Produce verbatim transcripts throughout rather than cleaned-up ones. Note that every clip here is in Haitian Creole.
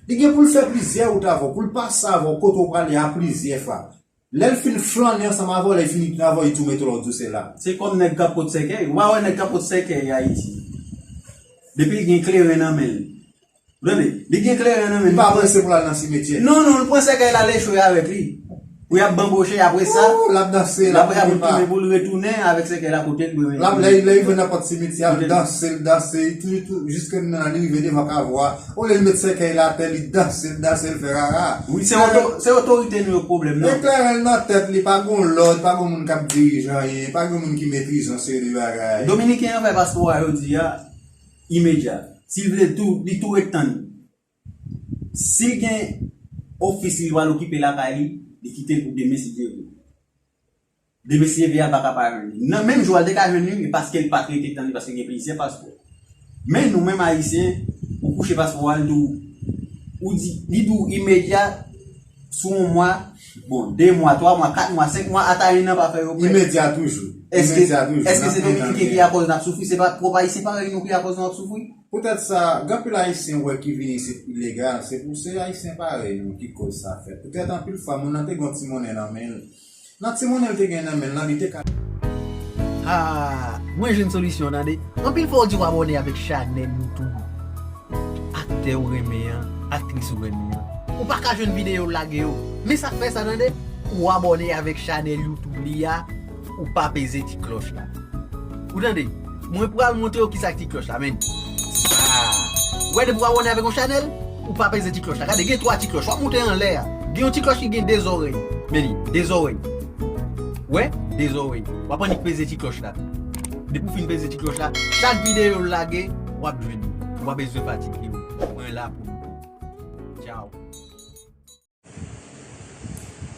Li gen pou l fè plizyè wout avè w, pou l pase avè w kote w prale a plizyè fwa. Lè l fin flannen ansanm avè w, lè l fin avè w, li tou mete w lòt dosye la. Se kòm nèg k ap pot sèkèy. Ou pa wè nèg k ap pot sèkèy Ayiti? Depi l gen kleren nan men l. Ou tande? Li gen kleren nan men l. Li pa prese pou l al nan simetyè. Non, non, l pran sèkèy la, l echwe avèk li. Pou y ap banboche, apre sa, oh, l ap danse, l ap, l ap tounen pou l retounen avèk sèkèy la kote l dwe. L ap, lè, lè l rive nan pòt simetyè a, l danse, l danse, li toujou tou, jiske nan li rive devan kavo a. Olye l met sèkèy la atè, li danse, l danse, l fè rara. Wi, se oto-, se otorite nou yo k pwoblèm nan. E kleren l nan tèt li, pa gon lòd, pa gon moun k ap dirije anyen, pa gon moun ki metrize yon seri de bagay. Dominiken an fè paspò a jodi a, imedya. Si l vle tou, li tou ret tann. Si l gen ofis li pral okipe lakay li, li kite l pou demen si Dye vle. Demen si Dye vle a pa ka pa jwenn li. Nan menm jou a, l te ka jwenn li, men paske l pa t rete tann li, paske gen plizyè paspò. Men nou menm Ayisyen, ou kouche paspò a, l di w, ou di, li di w imedya, sou yon mwa, bon, de mwa, twa mwa, kat mwa, senk mwa, ata en an pa fè yo prè. Imedya toujou. Èske, imedya toujou. Èske se Dominiken ki akòz n ap soufri? Se pa pwòp Ayisyen parèy nou ki akòz nou ap soufri? Poutèt sa, gen anpil Ayisyen ou wè ki vin isit ilegal, se pou se Ayisyen parèy nou ki koz sa fèt. Poutèt anpil fwa, moun nan te gen yon ti monnen nan men l. Nan ti monnen l te gen nan men l lan, li te ka. Ah, mwen jwenn solisyon, tande. Anpil fwa w di w abòne avèk chanèl YouTube aktè ou renmen an, aktris ou renmen an. Ou pa ka jwenn videyo l lage yo. Men sa k fè sa, tande, ou abòne avèk chanèl YouTube li a, ou pa peze ti klòch la. Ou tande? Mwen pral montre w kisa k ti klòch la, men. Ah. Ou wè depi w abòne avèk yon chanèl, ou pa peze ti klòch la. Gade, gen twa ti klòch. W ap monte anlè a. Gen yon ti klòch ki gen de zòrèy. Men li, de zòrèy. Wè? De zòrèy. W ap annik peze ti klòch la. Depi w fin peze ti klòch la, chak videyo l lage, w ap jwenn li. Ou pa bezwen fatige w. Mwen la pou nou. Tchao.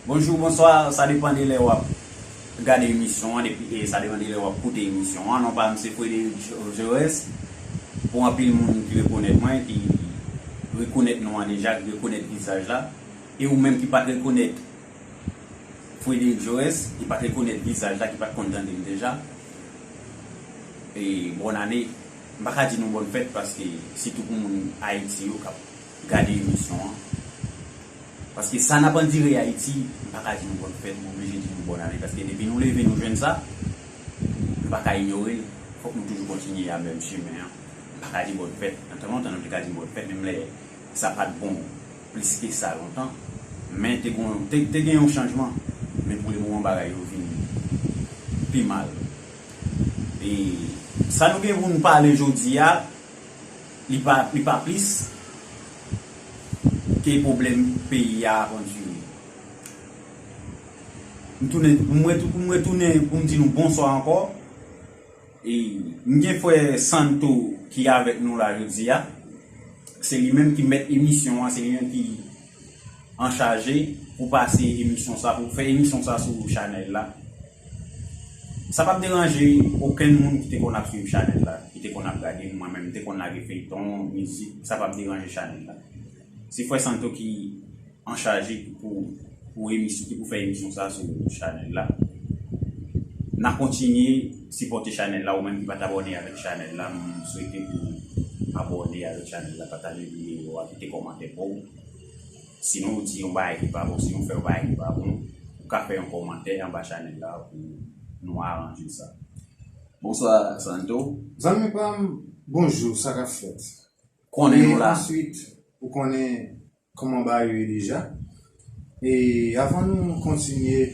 Bonjou, bonswa, sa depann de lè w ap gade emisyon an, depi, e sa depann de lè w ap koute emisyon an. Non pa m se Frederic Jo-, Jaures. Pou anpil moun ki rekonèt mwen, ki rekonèt non an deja, ki rekonèt vizaj la. E ou menm ki pa t rekonèt Frederic Jaures, ki pa t rekonèt vizaj la, ki pa t konn tande m deja. E bòn ane, m pa ka di nou bòn fèt paske sitou pou moun Ayiti yo k ap gade emisyon an. Paske sa n ap andire Ayiti, m pa ka di nou bòn fèt, m oblije di nou bòn ane. Paske depi nou leve, nou jwenn sa, nou pa ka inyore l. Fòk nou toujou kontinye a menm chemen an. M pa ka di bòn fèt. Nan tan lontan, nou te ka di bòn fèt, menm lè sa pa t bon plis ke sa lontan. Men te gon, te, te gen yon chanjman. Men pou le moman, bagay yo vin pi mal. E sa nou gen pou nou pale jodi a, li pa, li pa plis ke pwoblèm peyi a ap andire. M tounen, m retou-, m retounen pou m di nou bonswa ankò. E m gen frè Santo ki avèk nou la jodi a. Se li menm ki mèt emisyon an, se li menm ki anchaje pou pase emisyon sa, pou fè emisyon sa sou chanèl la. Sa p ap deranje okenn moun ki te konn ap swiv chanèl la, ki te konn ap gade m, mwen menm, m te konn lage feyton, mizik, sa p ap deranje chanèl la. Se frè Santo ki anchaje ki pou, pou emisyon, ki pou fè emisyon sa sou chanèl la. N a kontinye sipòte chanèl la, ou menm ki pa t abòne avèk chanèl la, m swete pou abòne avèk chanèl la, pataje videyo a, kite kòmantè pa w. Si nou di yon bagay ki pa bon, si nou fè yon bagay ki pa bon, ou ka fè yon kòmantè anba chanèl la pou nou aranje sa. Bonswa, Santo. Zanmi pa m, bonjou, sa k ap fèt? Konnen nou la. Answit, ou konnen kòman bagay yo ye deja. E avan nou kontinye,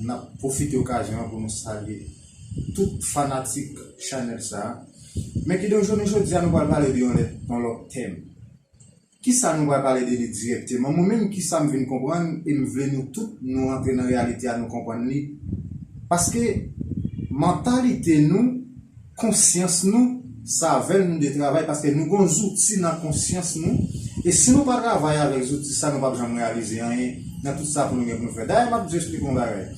n ap pwofite okazyon an pou nou salye tout fanatik chanèl sa a. Men kidonk, jounen jodi a, nou pral pale de yon lè, yon lòt tèm. Kisa nou pral pale de li dirèkteman? Mwen menm, kisa m vin konprann, e m vle nou tout, nou antre nan reyalite a, nou konprann li. Paske mantalite nou, konsyans nou, sa avè l nou dwe travay, paske nou gon zouti nan konsyans nou. E si nou pa travay avèk zouti sa, nou p ap janm reyalize anyen nan tout sa pou nou gen pou nou fè. Dayè, m ap jis esplike yon bagay.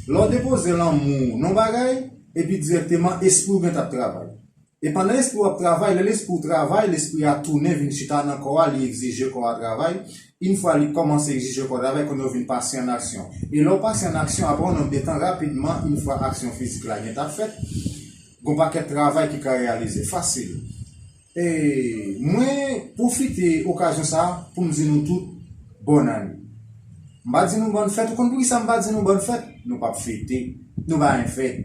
Lè w depoze lanmou w nan yon bagay, epi dirèkteman, espri w gentan ap travay. E pandan espri w ap travay, lè lespri w travay, lespri a tounen vin chita nan kò a, li egzije kò a travay. Yon fwa li kòmanse egzije kò a travay, kounye a w vin pase an aksyon. E lè w pase an aksyon, apre yon nonb de tan, rapidman, yon fwa aksyon fizik la gentan fèt, gon pakèt travay ki ka reyalize fasil. E mwen pwofite okazyon sa a pou m di nou tout bòn ane. M pa di nou bòn fèt, ou konn poukisa m pa di nou bòn fèt? Nou p ap fete, nou pa gen fèt.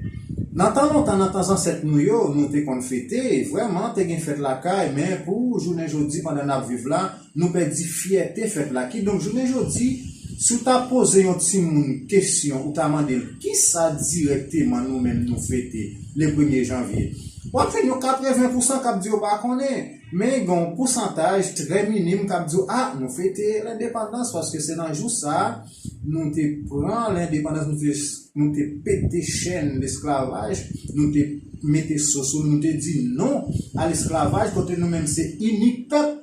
Nan tan lontan, nan tan zansèt nou yo, nou te konn fete, vrèman, te gen fèt lakay, men pou jounen jodi, pandan n ap viv la, nou pèdi fyète fèt la. Kidonk, jounen jodi, si w ta poze yon timoun kesyon, ou ta mande l kisa dirèkteman nou menm nou fete le premye janvye, w ap jwenn yon katreven pousan k ap di yo pa konnen. Men gen yon pousantaj trè minim k ap di w, a, nou fete lendepandans, paske se nan jou sa a nou te pran lendepandans, nou te, nou te pete chèn lesklavaj, nou te mete so sou, nou te di non a lesklavaj, kote nou menm se inik pèp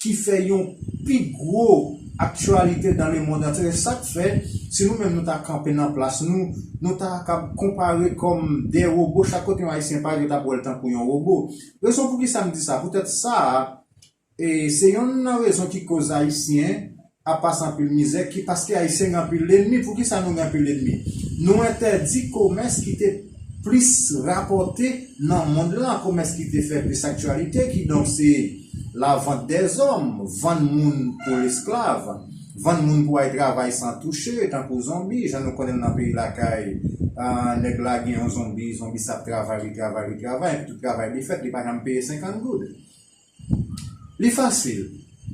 ki fè yon pi gwo aktyalite dans le monde entier. Se sa k fè, si nou menm nou ta kanpe nan plas nou, nou ta kab konpare kòm de wobo, chak kote yon Ayisyen pale, yo t ap wè l tankou yon wobo. Rezon poukisa m di sa? Poutèt sa, e se yonn nan rezon ki koz Ayisyen ap pase anpil mizè, ki paske Ayisyen gen anpil lènmi. Poukisa nou gen anpil lènmi? Nou entèdi komès ki te plis rapòte nan mond lan, komès ki te fè plis aktyalite, kidonk se la vente des hommes, vann moun pou lesklav, vann moun pou al travay san touche, tankou zonbi, jan nou konnen l nan peyi lakay, ah, nèg la gen yon zonbi, zonbi sa ap travay, li travay, li travay, epi tout travay li fèt, li pa janm peye senkant goud. Li fasil.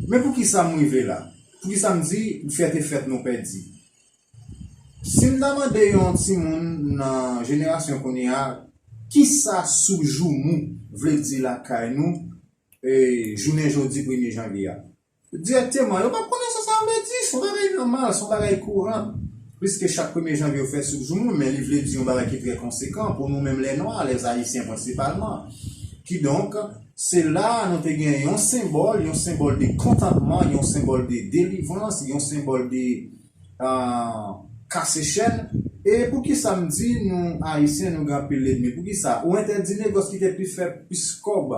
Men poukisa m rive la? Poukisa m di fyète fèt nou pèdi? Si m ta mande yon timoun nan jenerasyon kounye a, kisa sou joumou vle di lakay nou, e, jounen jodi premye janvye a? Dirèkteman, yo p ap konnen sa sa vle di. Se yon bagay nòmal, se yon bagay kouran. Pliske chak premye janvye yo fè sou joumou, men li vle di yon bagay ki trè konsekan pou nou menm lè nwa, lè ayisyen prensipalman. Kidonk, se la a nou te gen yon senbòl, yon senbòl de kontantman, yon senbòl de delivrans, yon senbòl de, ah, kase chèn. E poukisa m di nou Ayisyen, nou gen anpil lènmi? Poukisa? Ou entèdi negòs ki te pi fè plis kòb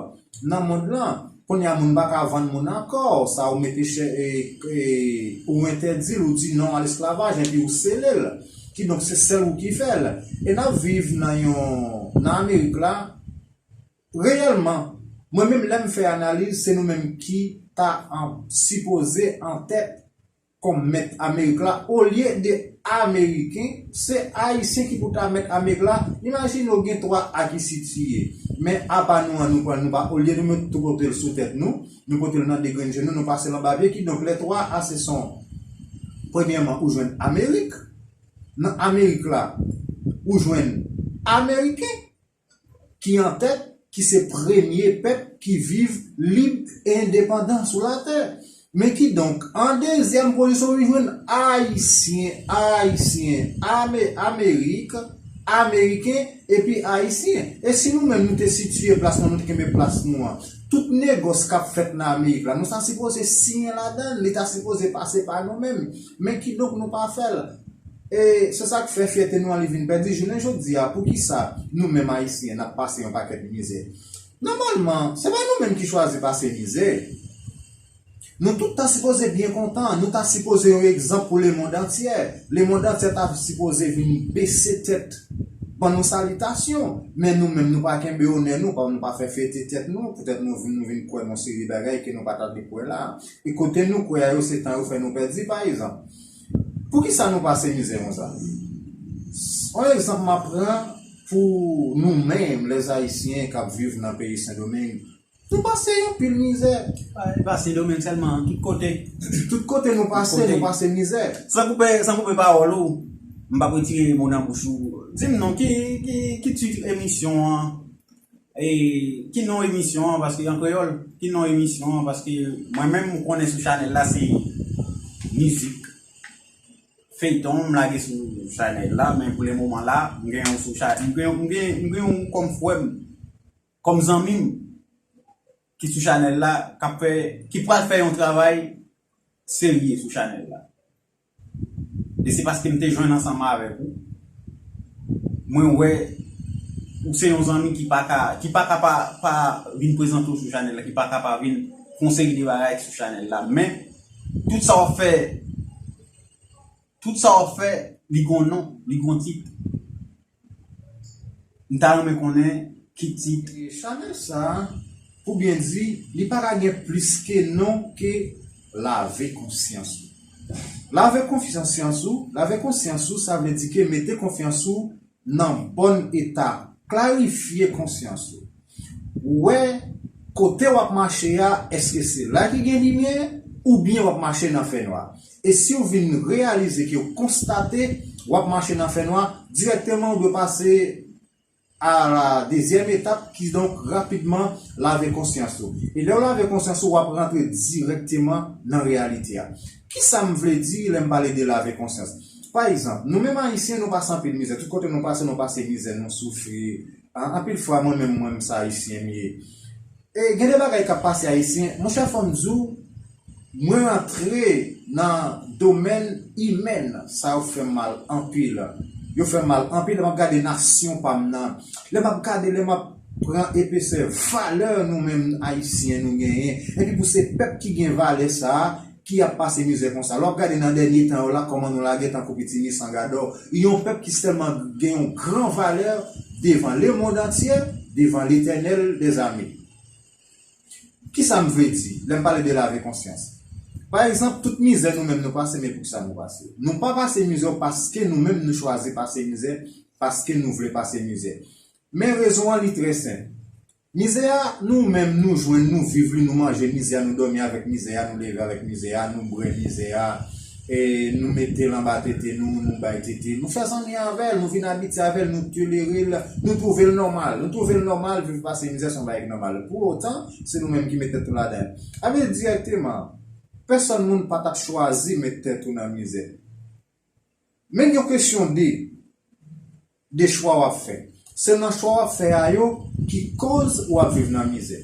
nan mond lan. Kounye a, moun pa ka vann moun ankò. Sa ou mete chè, e, e, ou entèdi l, ou di non a lesklavaj, epi ou sele l. Kidonk, se sèl ou ki fè l. E n ap viv nan yon, nan Amerik la, reyèlman, mwen menm, lè m fè analiz, se nou menm ki ta an, sipoze an tèt kòm mèt Amerik la, olye de Ameriken, se Ayisyen ki pou ta mèt Amerik la. Imajine w gen twa A ki sitiye, men A pa nou an, nou pran l, nou pa, olye nou met tou pote l sou tèt nou, nou pote l nan de grenn je nou, nou pase l anba pye. Kidonk, lè twa A se son premyèman, ou jwenn Amerik. Nan Amerik la, ou jwenn Ameriken ki an tèt, ki se premye pèp ki viv lib e endepandan sou latè. Men kidonk, an dezyèm pozisyon, ou jwenn Ayisyen, Ayisyen, Ame-, Amerik, Ameriken, epi Ayisyen. E si nou menm nou te sitiye plas nou, nou te kenbe plas nou an, tout negòs k ap fèt nan Amerik la, nou ta sipoze siyen ladan l, li ta sipoze pase pa nou menm. Men kidonk nou pa fè l. E se sa k fè fyète nou an li vin pèdi jounen jodi a. Poukisa nou menm Ayisyen n ap pase yon pakèt mizè? Nòmalman, se pa nou menm ki chwazi pase mizè. Nou tout ta sipoze byen kontan, nou ta sipoze yon egzanp pou lemonn antyè. Lemonn antyè ta sipoze vin bese tèt ban nou salitasyon. Men nou menm, nou pa kenbe onè nou, pa, nou pa fè fyète tèt nou, poutèt nou vin, nou vin kwè nan yon seri bagay ke nou pa ta dwe kwè la. E kote nou kwè a yo, se tan yo fè nou pèdi, pa egzanp. Poukisa nou pase mizè konsa? Yon egzanp m ap pran pou nou menm, lèzayisyen k ap viv nan peyi Sendomeng. Nou pase yon pil mizè. Pa, pa Sendomeng sèlman, tout kote. Tout kote nou pase, nou pase mizè. San koupe, san koupe pawòl ou, m p ap retire mo nan bouch ou. Di m non, ki, ki, ki tit emisyon an? E ki non emisyon an? Paske an kreyòl, ki non emisyon an? Paske mwen menm, ou konnen sou chanèl la, se mizik, feyton, m lage sou chanèl la, men pou le moman la, m gen yon sou cha-, m gen, m gen, m gen yon kòm frè m, kòm zanmi m, ki sou chanèl la, k ap fè, ki pral fè yon travay serye sou chanèl la. E se paske m te jwenn ansanm avèk ou. Mwen wè ou se yon zanmi ki pa ka, ki pa ka pa, pa vin prezante w sou chanèl la, ki pa ka pa vin fè yon seri de bagay sou chanèl la. Men, tout sa w ap fè, tout sa w ap fè, li gon non, li gon tit. M ta renmen konnen ki tit. E chanèl sa, Pou byen di, li pa ka gen plis ke non ke lave konsyans ou. Lave konsyans ou, lave konsyans ou, sa vle di ke mete konfyans ou nan bòn eta, klarifye konsyans ou. Wè kote w ap mache a, èske se la ki gen limyè oubyen w ap mache nan fènwa? E si w vin reyalize ke w konstate w ap mache nan fènwa, dirèkteman ou dwe pase a la dezyèm etap, kidonk rapidman lave konsyans ou. E lè w lave konsyans ou, w ap rantre dirèkteman nan reyalite a. Kisa m vle di lè m pale de lave konsyans? Pa egzanp, nou menm Ayisyen, nou pase anpil mizè. Tout kote nou pase, nou pase mizè, nou soufri. An- Anpil fwa, mwen menm, mwen, m se Ayisyen m ye. E gen de bagay k ap pase Ayisyen. Monchè, fò m di w, mwen rantre nan domèn imèn, sa yo fè m mal anpil. Yo fè m mal anpil lè m ap gade nasyon pa m nan. Lè m ap gade, lè m ap pran epesè valè nou menm Ayisyen nou genyen. Epi pou se pèp ki gen valè sa a, ki ap pase mizè konsa. Lè w ap gade nan dènye tan yo la, kòman nou lage tankou pitimi san gadò. Yon pèp ki sèlman gen yon gran valè devan lemonn antye, devan Letènèl dèzame. Kisa m vle di lè m pale de lave konsyans? Pa egzanp, tout mizè nou menm nou pase, men poukisa nou pase? Nou pa pase mizè paske nou menm nou chwazi pase mizè, paske nou vle pase mizè. Men rezon an li trè senp. Mizè a, nou menm nou jwenn, nou viv li, nou manje mizè a, nou dòmi avèk mizè a, nou leve avèk mizè a, nou bwè mizè a, e nou mete l anba tete nou, nou bay tete, nou fè zanmi avè l, nou vin abitye avè l, nou tolere l, nou twouve l nòmal. Nou twouve l nòmal, viv pase mizè se yon bagay ki nòmal. Pou otan, se nou menm ki met tèt nou ladan l. Sa vle di dirèkteman, pèsòn moun pa t ap chwazi met tèt ou nan mizè. Men yon kesyon de, de chwa w ap fè. Se nan chwa w ap fè a yo ki koz w ap viv nan mizè.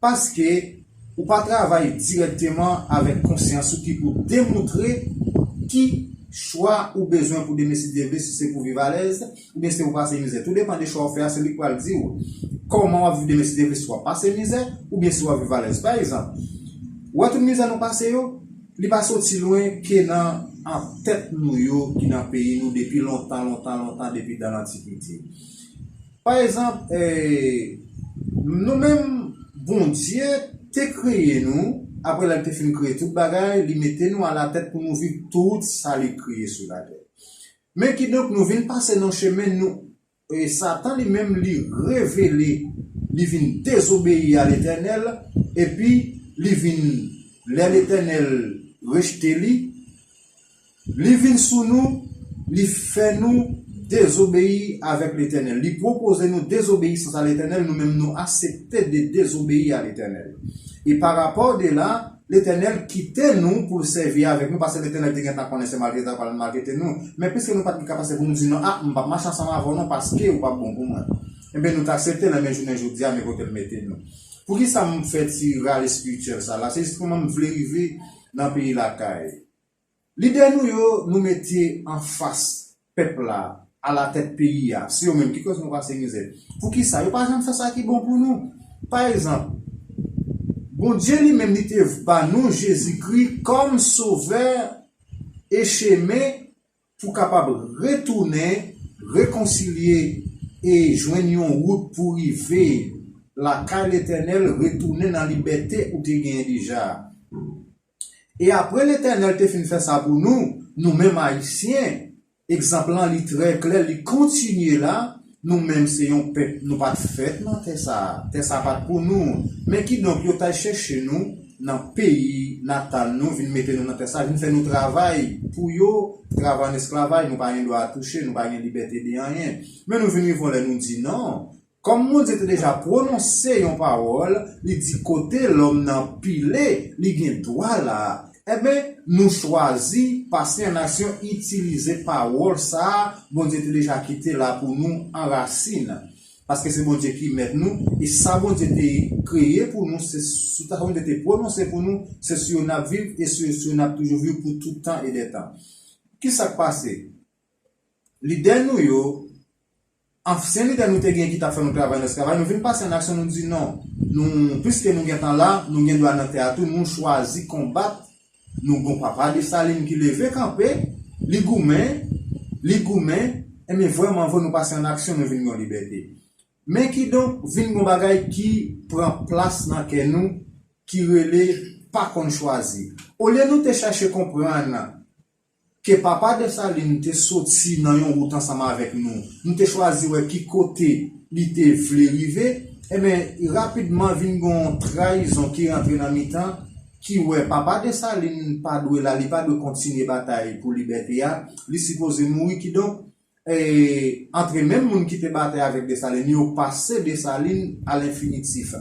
Paske ou pa travay dirèkteman avèk konsyans ou ki pou demontre ki chwa ou bezwen pou demen si Dye vle, si se pou viv alèz, oubyen se pou pase mizè. Tou depann de chwa w fè a, se li k pral di w kòman w ap viv demen si Dye vle, si w ap pase mizè, oubyen si w ap viv alèz. Pa egzanp, ou wè tout mizè nou pase yo, li pa soti lwen ke nan antèt nou yo ki nan peyi nou depi lontan, lontan, lontan, depi dan lantikite. Pa egzanp, eh, nou menm, Bondye te kreye nou, apre lè l te fin kreye tout bagay, li mete nou alatèt pou nou viv tout sa li kreye sou latè. Men kidonk, nou vin pase nan chemen nou, e Satan li menm, li revele, li vin dezobeyi a Letènèl, epi li vin, lè Letènèl rejte li, li vin sou nou, li fè nou dezobeyi avèk Letènèl. Li pwopoze nou dezobeyisans a Letènèl, nou menm nou aksepte de dezobeyi a Letènèl. E pa rapò de la, Letènèl kite nou pou l sèvi avèk nou, paske Letènèl te gentan konnen se maltrete l pral maltrete nou. Men piske nou pa t gen kapasite pou nou di non, a, m p ap mache ansanm avè w non, paske ou p ap bon pou mwen. Enben, nou t aksepte l, men jounen jodi a, men kote l mete nou. Poukisa m fè ti rale espirityèl sa la? Se jis kòman m vle rive nan peyi lakay. Lidè nou yo, nou mete anfas pèp la, alatèt peyi a, se yo menm ki koz nou pase mizè. Poukisa? Yo pa janm fè sa ki bon pou nou. Pa egzanp, Bondye li menm li te ba nou Jezikri kòm sovè e chemen pou kapab retounen, rekonsilye e jwenn yon wout pou rive lakay Letènèl, retounen nan libète ou te genyen deja. E apre Letènèl te fin fè sa pou nou, nou menm Ayisyen, egzanp lan li trè klè, li kontinye la, nou menm se yon pèp, nou pa t fèt nan tè sa a. Tè sa a pa t pou nou. Men kidonk, yo t al chèche nou nan peyi natal nou, vin mete nou nan tè sa a, vin fè nou travay pou yo, travay an esklavaj, nou pa gen dwa touche, nou pa gen libète de anyen. Men nou vin rive yon lè nou di non. Kòm Bondye te deja pwononse yon pawòl, li di kote lòm nan pile, li gen dwa la. Enben, nou chwazi pase an aksyon, itilize pawòl sa a Bondye te deja kite la pou nou an rasin. Paske se Bondye ki mèt nou, e sa Bondye te kreye pou nou, se sou sa Bondye te pwononse pou nou, se sou yo n ap viv, e se sou yo n ap toujou viv pou tout tan e dè tan. Kisa k pase? Lidè nou yo, ansyen lidè nou te gen ki t ap fè nou travay nan esklavaj, nou vin pase an aksyon, nou di non. Nou, piske nou gentan la, nou gen dwa nan tè a tou, nou chwazi konbat. Nou gon papa Desalin ki leve kanpe, li goumen, li goumen, enben vrèman vre nou pase an aksyon, nou vin gen yon libète. Men kidonk, vin gon bagay ki pran plas nan kè nou, ki rele pa konn chwazi. Olye nou te chache konprann ke papa Desalin te soti nan yon wout ansanm avèk nou, nou te chwazi wè ki kote li te vle rive, enben, rapidman vin gon trayizon ki rantre nan mitan, ki wè papa Desalin pa dwe la, li pa dwe kontinye batay pou libète a, li sipoze mouri, kidonk, e, antre menm moun ki te batay avèk Desalin yo pase Desalin a lenfinitif.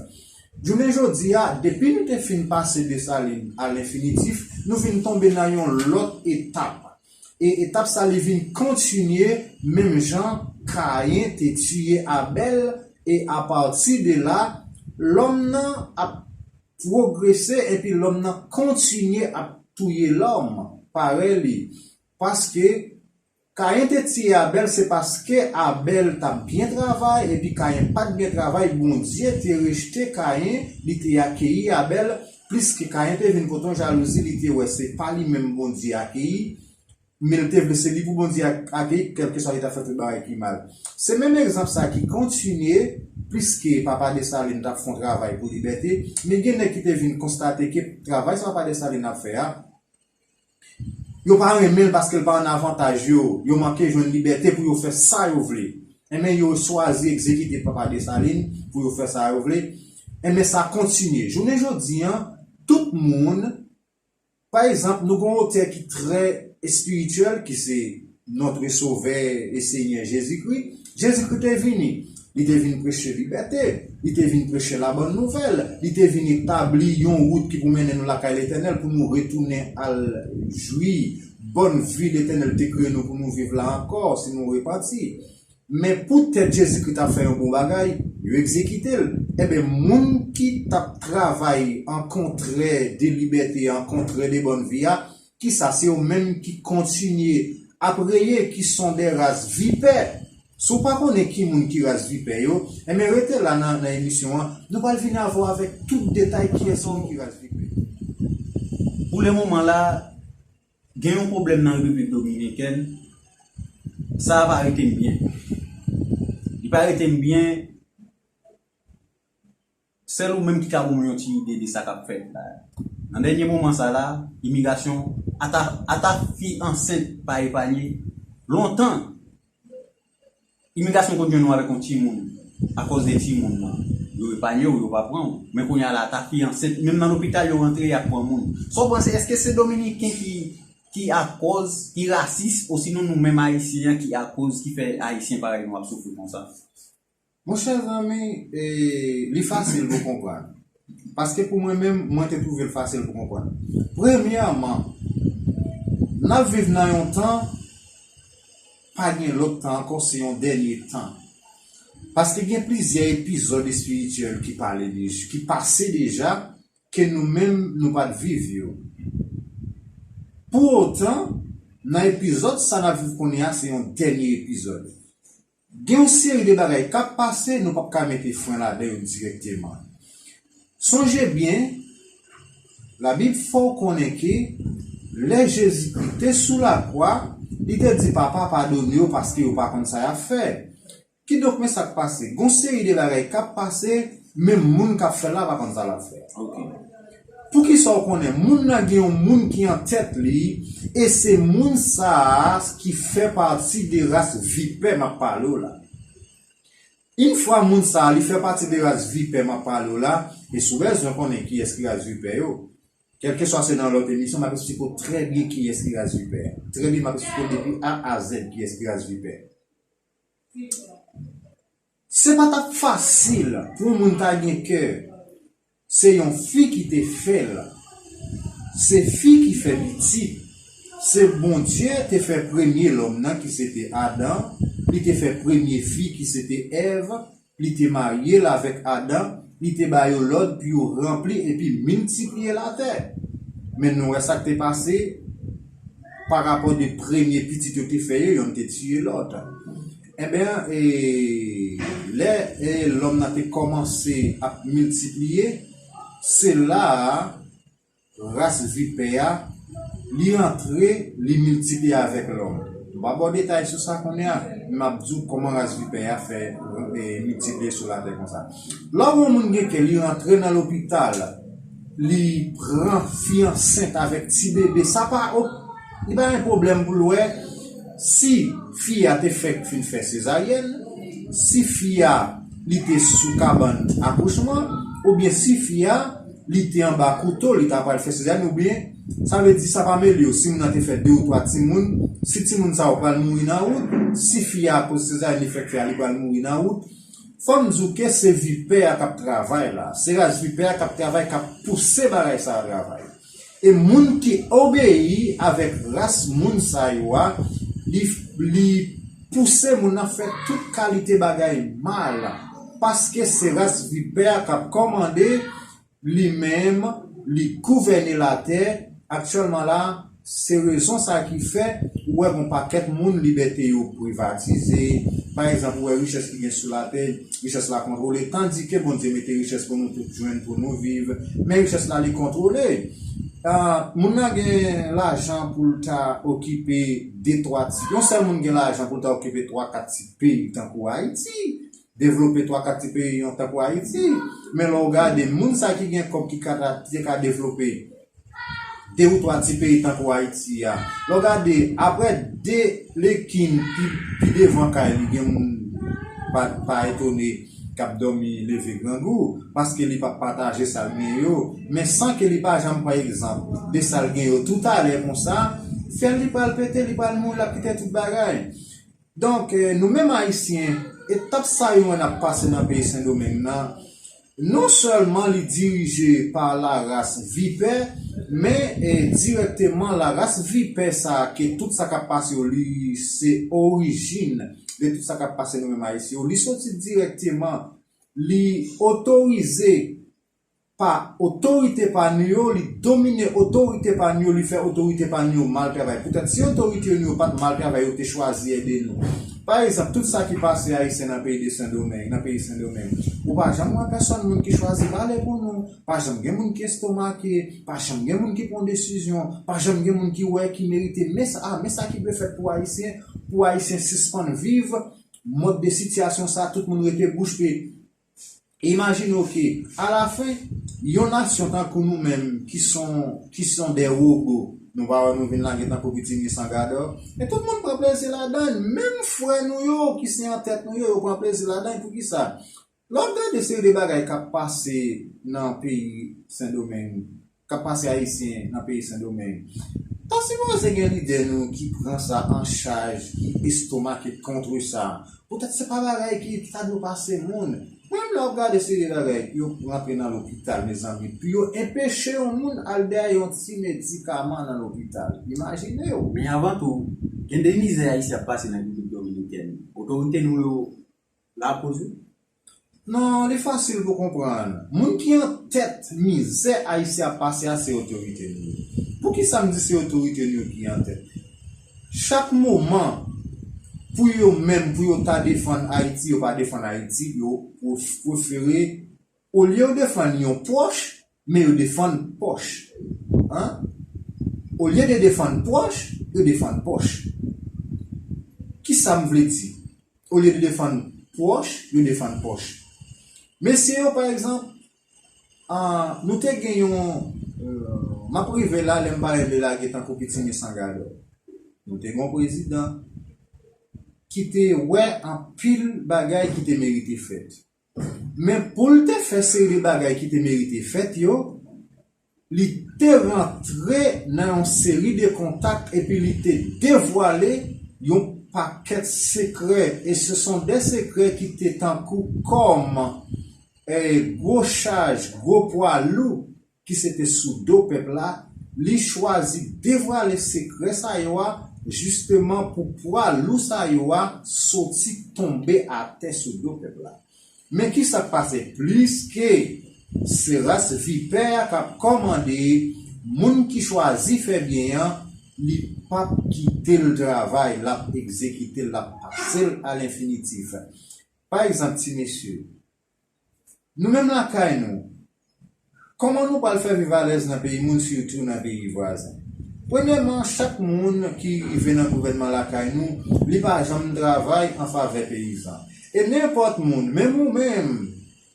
Jounen jodi a, depi nou te fin pase Desalin a lenfinitif, nou vin tonbe nan yon lòt etap. E etap sa li vin kontinye menm jan Kayen te tiye Abèl, e apati de la, lòm nan ap pwogrese epi lòm nan kontinye ap touye lòm parèy li. Paske Kayen te tiye Abèl, se paske Abèl t ap byen travay, epi Kayen pa t byen travay, Bondye te rejte Kayen, li te akeyi Abèl, pliske Kayen te vin pote yon jalouzi, li te wè se pa li menm Bondye akeyi, men li te vle se li pou Bondye ak- akeyi, kèlkeswa li ta fè tout bagay ki mal. Se menm egzanp sa ki kontinye, pliske papa Desalin t ap fè yon travay pou libète, men gen nèg ki te vin konstate ke travay sa papa Desalin ap fè a, yo pa renmen l paske l pa an avantaj yo, yo manke jwenn libète pou yo fè sa yo vle. Enben, yo chwazi egzekite papa Desalin pou yo fè sa yo vle. Enben, sa kontinye. Jounen jodi a, tout moun, pa egzanp, nou gen yon otè ki trè espirityèl, ki se notre Sauveur et Seigneur Jésus-Christ. Jezikri te vini, li te vin preche libète, li te vin preche la bonne nouvelle, li te vin etabli yon wout ki pou mennen nou lakay Letènèl, pou nou retounen al jwi bòn vi Letènèl te kreye nou pou nou viv la ankò, si nou repanti. Men poutèt Jezikri t ap fè yon bon bagay, yo egzekite l. Enben, moun ki t ap travay an kontrè de libète, an kontrè de bòn vi a, kisa? Se yo menm ki kontinye ap reye, ki sont des races vipères. Si w pa konnen ki moun ki ras vipè yo, enben rete la nan, nan emisyon an. Nou pral vin avè w avèk tout detay kiyès moun ki ras vipè. Pou le moman la, gen yon pwoblèm nan Repiblik Dominikèn. Sa a pa rete m byen. Li pa rete m byen. Sèl ou menm ki ka ban mwen yon ti ide de sa k ap fèt la. Nan dènye moman sa la, imigrasyon, ata, ata fi ansent pa epanye. Lontan, imigrasyon konn jwenn nou avèk yon timoun. Akòz de timoun nan, yo epanye w, yo pa pran w. Men kounye a la, ata fi ansent, menm nan lopital yo rantre, y ap pran moun. Sa w panse, èske se Dominiken ki, ki akòz, ki rasis, osinon nou menm Ayisyen an ki akòz, ki fè Ayisyen parèy nou ap soufri konsa? Monchè zanmi, e, li fasil pou konprann. Paske pou mwen menm, mwen te twouve l fasil pou konprann. Premyèman, n ap viv nan yon tan, pa gen lòt tan ankò, se yon dènye tan. Paske gen plizyè epizòd espirityèl ki pale de, ki pase deja, ke nou menm nou pa t viv yo. Pou otan, nan epizòd sa n ap viv kounye a, se yon dènye epizòd. Gen yon seri de bagay k ap pase, nou p ap ka mete fren ladan yo dirèkteman. Sonje byen, Labib fè w konnen ke lè Jezikri te sou lakwa, li te di, "Papa, padone yo, paske yo pa konn sa y ap fè." Kidonk, men sa k pase. Gon seri de bagay k ap pase, menm moun k ap fè l la pa konn sa l ap fè. Ok. Poukisa w konnen? Moun nan gen yon moun ki an tèt li, e se moun sa a ki fè pati de ras vipè m ap pale w la. Yon fwa moun sa a, li fè pati de ras vipè m ap pale w la, e si w bezwen konnen kiyès ki ras vipè yo, kèlkeswa se nan lòt emisyon, m ap esplike w trè byen kiyès ki ras vipè. Trè byen, m ap esplike w depi A a Z kiyès ki ras vipè. Se pa t ap fasil pou yon moun ta gen kè. Se yon fi ki te fè l. Se fi ki fè pitit. Se Bondye te fè premye lòm nan, ki se te Adan. Li te fè premye fi, ki se te Èv. Li te marye l avèk Adan. Li te ba yo lòd pou yo ranpli epi miltipliye latè. Men nou wè sa k te pase. Pa rapò de premye pitit yo te fè yo, yonn te tiye lòt. Enben, e, lè, e, lòm nan te kòmanse ap miltipliye, se la a ras vipè a, li antre, li miltipliye avèk lòm. W a ba w detay sou sa kounye a, men m ap di w kòman ras vipè a fè e, miltipliye sou latè konsa. Lè w wè yon moun gen kè, li rantre nan lopital, li pran fi ansent avèk ti bebe, sa pa, li pa gen pwoblèm pou l wè si fi a te fèk fin fè sezaryèn, si fi a li te sou kabann akouchman, oubyen si fi a li te anba kouto, li ta pral fè sezaryèn, oubyen sa vle di sa pa mele yo si moun nan te fè de ou twa timoun, si timoun sa yo pral mouri nan wout, si fi a akoz sezaryèn li fèk fè a li pral mouri nan wout. Fò m di w ke se vipè a k ap travay la, se ras vipè a k ap travay, k ap pouse bagay sa a travay. E moun ki obeyi avèk ras moun sa yo a, li, li pouse moun nan fè tout kalite bagay mal, paske se ras vipè a k ap kòmande, li menm, li gouvène latè. Aktyèlman la, se rezon sa ki fè ou wè gon pakèt moun libète yo privatize. Pa egzanp, ou wè richès ki gen sou latè, richès la kontwole, tandike Bondye mete richès pou nou tout jwenn, pou nou viv, men richès la li kontwole. Ah, moun nan gen lajan pou l ta okipe de twa ti, yon sèl moun gen lajan pou l ta okipe twa kat ti peyi tankou Ayiti, devlope twa kat ti peyi yon tankou Ayiti. Men lè w gade moun sa ki gen kòb ki ka ta, te ka devlope de ou twa ti peyi tankou Ayiti a, lè w gade apre de lekin pi, pi devan kay li, gen moun pa, pa etone k ap dòmi leve grangou, paske li p ap pataje sa l gen yo, men san ke li pa janm pran egzanp de sa l gen yo toutalè konsa, fyèl li pral pete, li pral mouri, l ap kite tout bagay. Donk, eh, nou menm Ayisyen, etap sa yo n ap pase nan peyi Sendomeng nan, non sèlman li dirije pa laras vipè, men, eh, dirèkteman laras vipè sa a ke tout sa k ap pase yo, li se orijin de tout sa k ap pase nou menm Ayisyen yo. Li soti dirèkteman, li otorize pa otorite pa nou yo, li domine otorite pa nou yo, li fè otorite pa nou yo mal travay. Poutèt si otorite nou yo pa t mal travay, yo te chwazi ede nou. Pa egzanp, tout sa ki pase Ayisyen nan peyi de Sendomeng, nan peyi Sendomeng, ou pa janm wè pèsòn moun ki chwazi pale pou nou, pa janm gen moun ki estomake, pa janm gen moun ki pran desizyon, pa janm gen moun ki wè ki merite. Men sa, ah, men sa ki dwe fèt pou Ayisyen, pou Ayisyen sispann viv mòd de sitiyasyon sa, tout moun rete bouch be. Imajine w ke, alafen, yon nasyon tankou nou menm, ki son, ki son de wobo, nou pa wè nou vin lage tankou pitimi san gadò, e tout moun pran plezi ladan l, menm frè nou yo, ki se antèt nou yo, yo pran plezi ladan l. Poukisa? Lè w gade seri de bagay k ap pase nan peyi Sendomeng, k ap pase Ayisyen nan peyi Sendomeng, ta sipoze gen lidè nou ki pran sa an chaj, ki estomake kont sa. Poutèt se pa bagay ki ta dwe pase moun. Menm lè w ap gade seri de bagay, pou yo rantre nan lopital, mezanmi, pou yo enpeche yon moun al dèyè yon ti medikaman nan lopital. Imajine w. Men avan tou, gen de mizè Ayisyen ap pase nan Repiblik Dominikèn. Otorite nou yo lakoz wi. Non, li fasil pou konprann. Moun ki antèt mizè Ayisyen ap pase a, se otorite nou yo. Poukisa m di se otorite nou yo ki antèt? Chak moman, pou yo menm, pou yo ta defann Ayiti, yo pa defann Ayiti, yo pref-, prefere, olye yo defann yon pwòch, men yo defann pòch. Hein? Olye de defann pwòch, yo defann pòch. Kisa m vle di? Olye de defann pwòch, yo defann pòch. Mesye yo, pa egzanp, ah, nou te gen yon, euh, m ap rive la, lè m pale de lage tankou pitimi san gadò. Nou te gen yon prezidan ki te wè anpil bagay ki te merite fèt. Men pou l te fè seri de bagay ki te merite fèt yo, li te rantre nan yon seri de kontak epi li te devwale yon pakèt sekrè. E se son de sekrè ki te tankou kòm, eh, gwo chaj, gwo pwa lou ki se te sou do pèp la, li chwazi devwale sekrè sa yo a, jisteman pou pwa lou sa yo a soti tonbe atè sou do pèp la. Men kisa k pase? Pliske se ras vipè a k ap kòmande, moun ki chwazi fè byen an, li p ap kite l travay, l ap egzekite l, l ap pase l a lenfinitif. Pa egzanp, ti mesye, nou menm lakay nou, kòman nou pral fè viv alèz nan peyi moun, sitou nan peyi vwazen? Premyèman, chak moun ki rive nan gouvènman lakay nou, li pa janm travay an favè peyizan. E nenpòt moun, menm ou menm,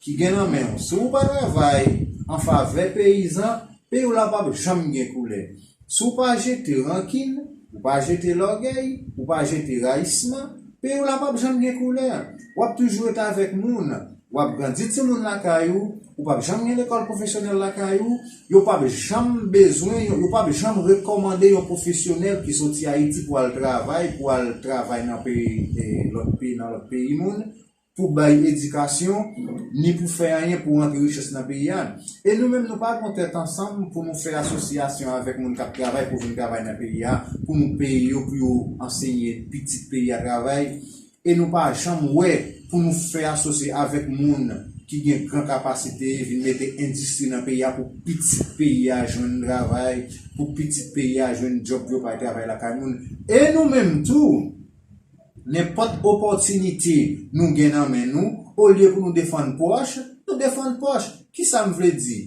ki gen nan men w, si w pa travay an favè peyizan, peyi w la p ap janm gen koulè. Si w pa jete rankin, ou pa jete lògèy, ou pa jete rayisman, peyi w la p ap janm gen koulè. W ap toujou ret avèk moun. W ap grandi timoun lakay ou, ou p ap janm gen lekòl pwofesyonèl lakay ou, yo p ap janm bezwen, yo p ap janm rekòmande yon pwofesyonèl ki soti Ayiti pou al travay, pou al travay nan peyi, eh, lòt peyi, nan lòt peyi moun, pou bay edikasyon, ni pou fè anyen pou rantre richès nan peyi a. E nou menm, nou pa gen tèt ansanm pou nou fè asosyasyon avèk moun k ap travay, pou vin travay nan peyi a, pou nou peye yo, pou yo ansenye pitit peyi a travay. E nou pa janm wè pou nou fè asosye avèk moun ki gen gran kapasite, vin mete endistri nan peyi a pou pitit peyi a jwenn travay, pou pitit peyi a jwenn djòb pou yo pa al travay lakay moun. E nou menm tou, nenpòt opòtinite nou gen nan men nou, olye pou nou defann pwòch, nou defann pwòch. Kisa m vle di?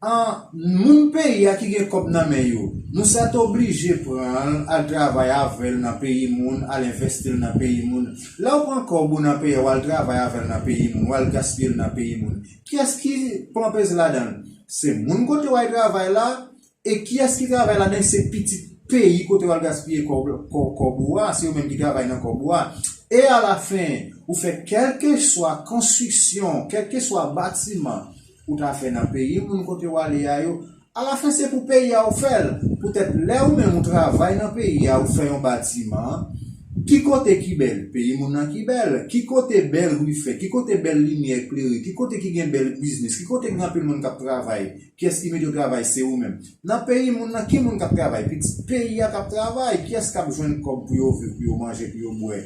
An, moun peyi a ki gen kòb nan men yo, nou sètoblije pran l, al travay avè l nan peyi moun, al envesti l nan peyi moun. Lè w pran kòb ou nan peyi a, w al travay avè l nan peyi moun, w al gaspiye l nan peyi moun. Kiyès ki pran peze ladan l? Se moun kote w al travay la, e kiyès ki travay ladan l? Se pitit peyi kote w al gaspiye kòb, kò-, kòb ou a, se yo menm ki travay nan kòb ou a. E alafen, ou fè kèlkeswa konstriksyon, kèlkeswa batiman, ou ta fè nan peyi moun kote w ale a yo, alafen se pou peyi a ou fè l. Poutèt lè ou menm ou travay nan peyi a, ou fè yon batiman, ki kote ki bèl? Peyi moun nan ki bèl. Ki kote bèl ri fèt? Ki kote bèl limyè klere? Ki kote ki gen bèl biznis? Ki kote gen anpil moun k ap travay? Kiyès ki mete yo travay? Se ou menm. Nan peyi moun nan, ki moun k ap travay? Pitit peyi a k ap travay. Kiyès k ap jwenn kòb pou yo viv, pou yo manje, pou yo bwè,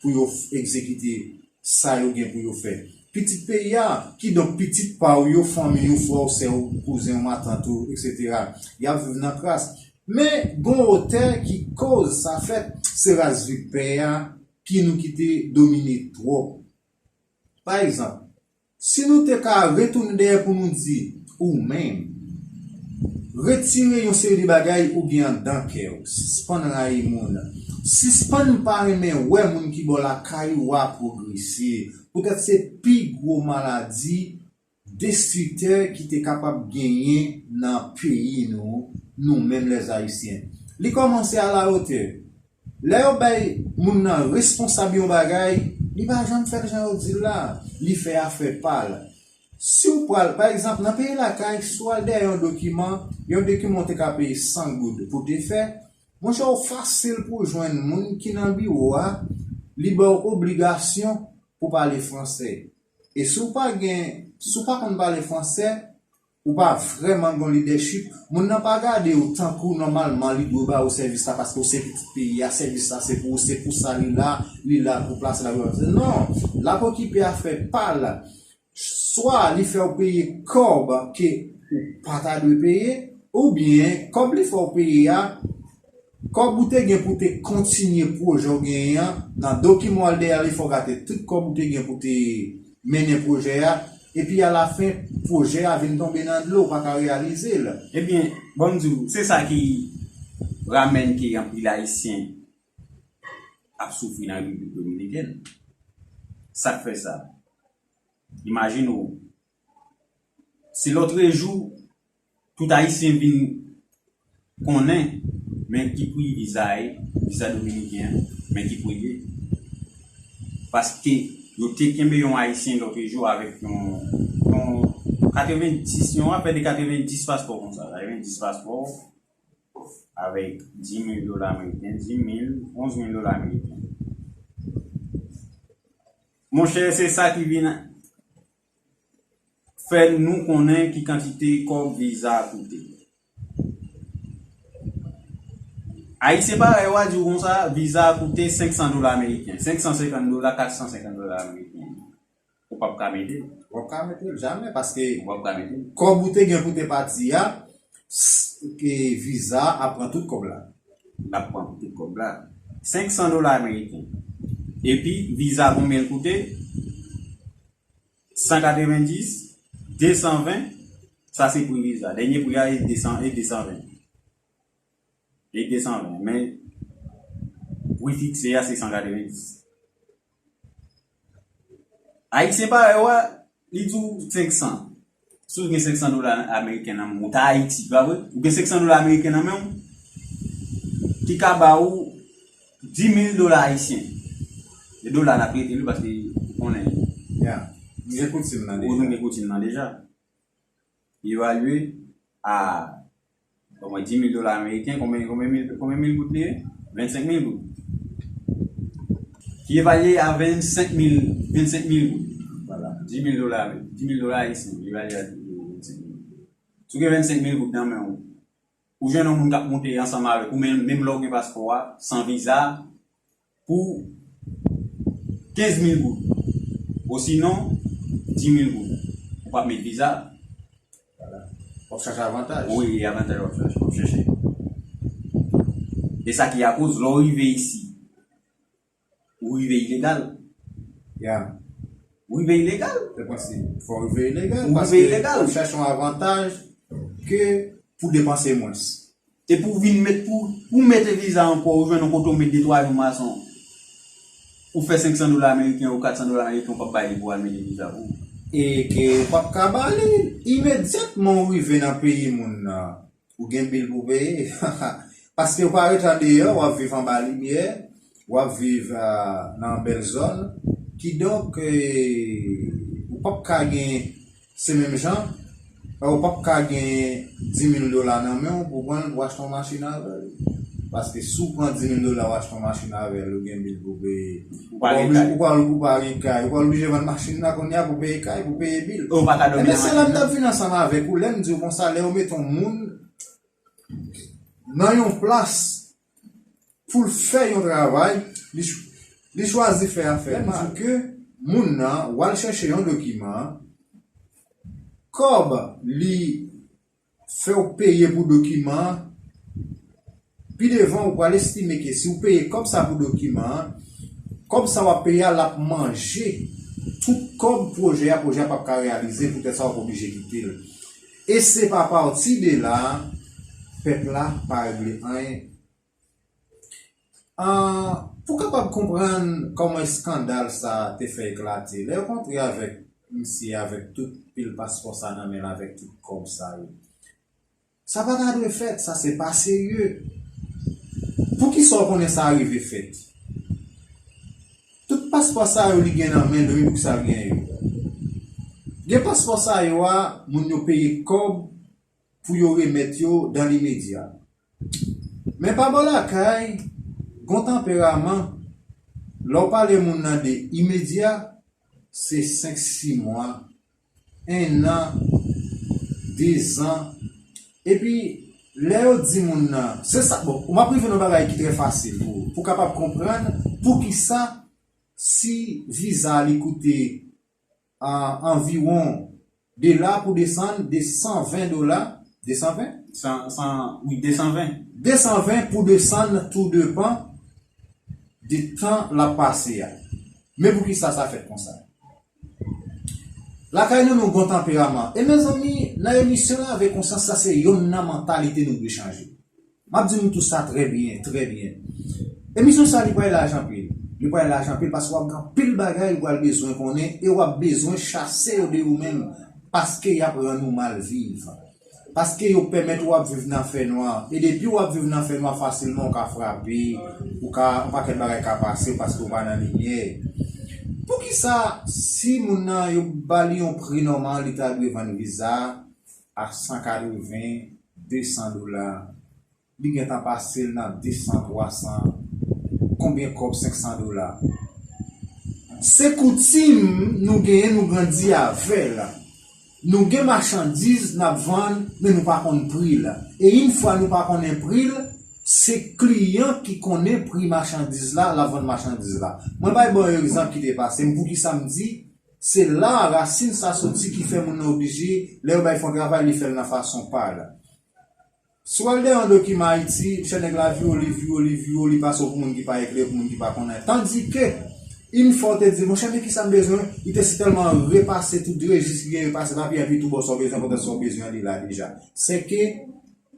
pou yo f-, egzekite sa yo gen pou yo fè? Pitit peyi a, kidonk pitit pa w yo, fanmi w, frè w, sè w, kouzen w, matant ou, etsetera. Y ap viv nan kras. Men, gon otè ki koz sa fèt, se ras vipè a ki nou kite domine twòp. Pa egzanp, si nou te ka retounen dèyè pou nou di, ou menm, retire yon seri de bagay ou gen anndan kè w, sispann rayi moun, sispann pa renmen wè moun ki bò lakay ou a pwogrese, poutèt se pi gwo maladi destriktè ki te kapab genyen nan peyi nou, nou menm lèzayisyen. Li kòmanse a la otè. Lè yo bay moun nan responsab yon bagay, li pa janm fè l jan yo di l la. Li fè afè pa l. Si w pral, pa egzanp, nan peyi lakay, si w al dèyè yon dokiman, yon dokiman w te ka peye san goud pou te fè, monchè, w fasil pou w jwenn moun ki nan biwo a, li ba w obligasyon pou w pale fransè. E si w pa gen, si w pa konn pale fransè, ou pa vrèman gen lidèchip, moun nan pa gade w tankou nòmalman li dwe ba ou sèvis la paske w se pitit peyi a, sèvis la se pou ou, se pou sa li la, li la pou plase la. Non, l ap okipe afè pa l. Swa li fè w peye kòb ke ou pa ta dwe peye, oubyen kòb li fè w peye a, kòb ou te gen pou te kontinye pwojè w genyen an, nan dokiman w al dèyè a, li fè w gate tout kòb ou te gen pou te mennen pwojè a, epi alafen, pwojè a vin tonbe nan dlo, ou pa ka reyalize l. Ebyen, ban m di w, se sa ki ramèn ke anpil Ayisyen ap soufri nan Repiblik Dominikèn. Sa k fè sa? Imajine w, se lòtrejou, tout Ayisyen vin konnen, men ki pri viza ye, viza dominiken an, men ki pri l ye. Paske yo te kenbe yon Ayisyen lòtrejou avèk yon, yon katrevenndis, yon afè de katrevenndis paspò konsa, katrevenndis paspò, avèk dis mil dola ameriken, dis mil, onz mil dola ameriken. Monchè, se sa ki vin fè nou konnen ki kantite kòb viza a koute. Ayisyen parèy ou a di w konsa, viza a koute senk san dola ameriken, senk san senkant dola, kat san senkant dola ameriken. Ou p ap ka mete l. W ap ka mete l jamè, paske w ap ka mete l. Kòb ou te gen pou te pati a, s-, ke viza a ap pran tout kòb la. L ap pran tout kòb la. Senk san dola ameriken. Epi, viza konbyen l koute? San katrevenndis, de san ven, sa se pri viza. Dènye pri a e de san, e de san ven. Li de san ven, men pri fikse a se san katrevenndis. Ayisyen parèy ou a, li di w senk san. Si w gen senk san dola ameriken nan men w, ou ta Ayiti, pa vre? Ou gen senk san dola ameriken nan men w, ki ka ba ou dis mil dola ayisyen. E dola n ap rete li paske ou konnen. Ya. Li gen koutim nan deja. Ou gen koutim nan deja. Evalye a, bon, mwen, dis mil dola ameriken, konbyen, konbyen mil, konbyen mil goud li ye? Vennsenk mil goud. Ki evalye a vennsenk mil, vennsenk mil goud. Vwala, dis mil dola, dis mil dola ayisyen, evalye a vennsenk mil goud. Si w gen vennsenk mil goud nan men w, ou jwenn yon moun k ap monte ansanm avèk ou, men, menm lè w gen paspò a, san viza, pou kenz mil goud. Osinon, dis mil goud. Ou p ap met viza. Vwala. W ap chache avantaj. Wi, e avantaj w ap chache, w ap chèche. E sa ki akoz, lè w rive isi, ou rive ilegal. Ya. Ou rive ilegal. Se prensip. Fò w rive ilegal. Ou rive ilegal. Paske w ap chache yon avantaj ke pou depanse mwens. E pou w vin met, pou, pou w mete viza ankò, ou jwenn yon kote w met de twa jou mason. Ou fè senk san dola ameriken ou kat san dola ameriken, ou p ap bay li pou w al mete viza pou ou. E ke ou p ap ka ba li imedyatman ou rive nan peyi moun nan. Ou gen bil pou peye. Paske ou pa ret andeyò, w ap viv anba limyè, w ap viv, ah, nan bèl zòn. Kidonk, eh, ou p ap ka gen, se menm jan, ou p ap ka gen dis mil dola nan men w pou pran l pou achte yon machin avè l. Paske si w pran dis mil dola ou achte yon machin avè l, ou gen bil pou peye. Ou pa gen kay. Ou pa, ou pa gen kay. Ou pa oblije vann machin nan kounye a pou peye kay, pou peye bil. Ou pa ka dòmi nan machin nan. Ebyen, se la m t ap vin ansanm avèk ou. Lè m di w konsa, lè yo mete yon moun nan yon plas pou l fè yon travay, li ch-, li chwazi fè afè mal. Lè m di ke moun nan, w al chèche yon dokiman, kòb li fè w peye pou dokiman an, pi devan ou pral estime ke si w peye kòb sa pou dokiman an, kòb sa w ap peye a, l ap manje tout kòb pwojè a, pwojè a p ap ka reyalize, poutèt sa w ap oblije kite l. E se pa pati de la, pèp la pa regle anyen. Ah, pou kapab konprann kòman eskandal sa a te fè eklate, lè yo kontre avèk misye avèk tout pil paspò sa nan men l, avèk tout kòb sa yo. Sa pa ta dwe fèt, sa se pa serye. Poukisa w konnen sa rive fèt? Tout paspò sa yo li gen nan men l, men poukisa l gen yo? Gen paspò sa yo a, moun yo peye kòb pou yo remèt yo dan limedya. Men pa bò lakay, gon tanperaman, lè w pale moun nan de imedya, se senk, sis mwa, en an, dezan. Epi, lè yo di moun nan, se sa, bon, m ap rive nan bagay ki trè fasil pou, pou kapab konprann poukisa si viza li koute a, anviwon, de la pou desann, de san ven dola, de san ven? San, san, wi, de san ven. De san ven pou desann, tou depan de tan l ap pase a. Men poukisa sa fèt konsa? Lakay nou, nou gon tanperaman. E mezanmi, nan emisyon Lave Konsyans, sa se yonn nan mantalite nou dwe chanje. M ap di nou tout sa trè byen, trè byen. Emisyon sa, li pral laj anpil. Li pral laj anpil paske w ap gen anpil bagay ou pral bezwen konnen e w ap bezwen chase yo de ou menm paske y ap rann ou mal viv. Paske yo pèmèt ou ap viv nan fènwa. E depi w ap viv nan fènwa, fasilman ou ka frape, ou ka, yon pakèt bagay ka pase w paske ou pa nan limyè. Poukisa, si moun nan yo ba li yon pri nòmal, li ta dwe vann viza a, a san katreven, de san dola, li gentan pase l nan de san, twa san, konbyen kòb senk san dola? Se koutim nou genyen, nou grandi avè l. Nou gen machandiz n ap vann, men nou pa konn pri l. E yon fwa nou pa konnen pri l, se kliyan ki konnen pri machandiz la, l ap vann machandiz la. Mwen bay ba w yon egzanp ki te pase m, poukisa m di, se la rasin sa soti ki fè moun nan oblije, lè yo bay fè yon travay, li fè l nan fason pa l. Si w al dèyè yon dokiman Ayiti, chè nèg la vire w, li vire w, li vire w, li pase w pou moun ki pa eklere, pou moun ki pa konnen. Tandike, yon fwa w te di, monchè, men kisa m bezwen, li te sitèlman repase tout rejis ki gen, repase papye, epi tou ba w sa w bezwen, poutèt sa w bezwen an, li la deja. Sèke,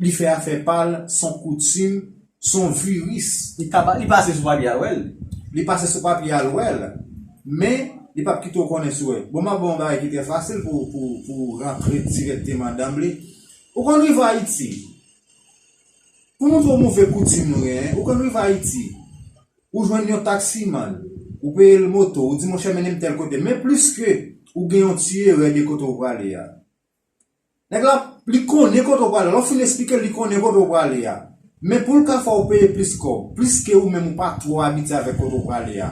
li fè afè pa l, se yon koutim, Se yon viris. Li ka pa- li pase sou papye a, wè l. Li pase sou papye a, l wè l. Men, li p ap kite w konnen si w wè. Bon, m ap ba w yon bagay ki trè fasil pou, pou, pou rantre dirèkteman danble. Ou konn rive Ayiti. Pou montre w move koutim nou genyen, ou konn rive Ayiti. Ou jwenn yon taksimann. Ou peye l moto. Ou di, monchè, mennen m tèl kote. Men plis ke ou gen yon ti erè de kote w prale a. Nèg la, li konnen kote w prale. Lè w fin esplike l, li konnen kote w prale a. Men pou l ka fè w peye plis kòb, plis ke ou menm ou pa twò abitye avèk kote w prale a.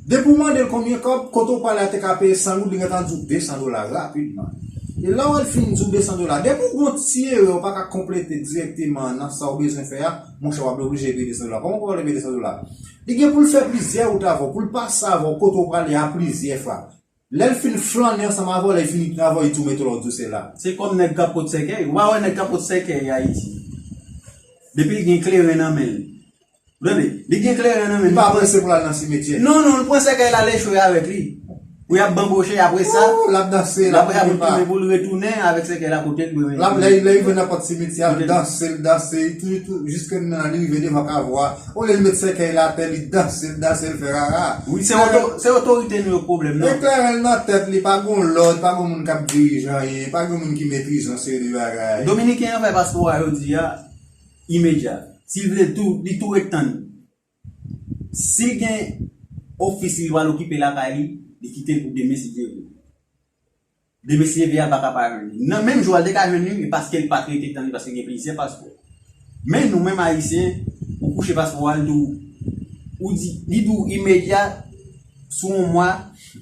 Depi w mande l konbyen kòb, kote w prale a te ka peye san goud, li gentan di w de san dola rapidman. E lè w al fin di w de san dola, depi w gon ti erè w pa ka konplete dirèkteman nan sa w bezwen fè a, monchè, w ap oblije peye de san dola. Kòman w pale peye de san dola? Li gen pou l fè plizyè wout avè w, pou l pase avè w kote w prale a plizyè fwa. Lè l fin flannen ansanm avè w, lè l fini travay, li tou mete w lòt dosye la. Se kòm nèg k ap pot sèkèy. Ou pa wè nèg k ap pot sèkèy Ayiti. Depi l gen kleren nan men l. Ou tande? Li gen kleren nan men l. Li pa prese pou l al nan simetyè. Non, non, l pran sèkèy la, l echwe avèk li. Pou y ap banboche apre sa. Oh, l ap danse, l ap tounen pa. Pou l retounen avèk sèkèy la kote l dwe. L ap lè l rive nan pòt simetyè, l danse, l danse, tou, tou, jiske nan li rive devan kavo a. Olye l met sèkèy la atè, li danse, l danse, l fè rara. Wi, se oto- se otorite nou yo k pwoblèm nan. Eklere l nan tèt li, pa gon lòd, pa gon moun k ap dirije anyen, pa gon moun ki metrize yon seri de bagay. Dominiken an fè paspò a jodi a imedya. Si l vle tou, li tou ret tann. Si l gen ofis li pral okipe lakay li, li kite l pou demen si Dye vle. Demen si Dye vle a pa ka pa jwenn li. Nan menm jou a l te ka jwenn li, men paske l pa t rete tann li, paske gen plizyè paspò. Men nou menm Ayisyen, ou kouche paspò a, l di w, ou di, li di w imedya, sou yon mwa,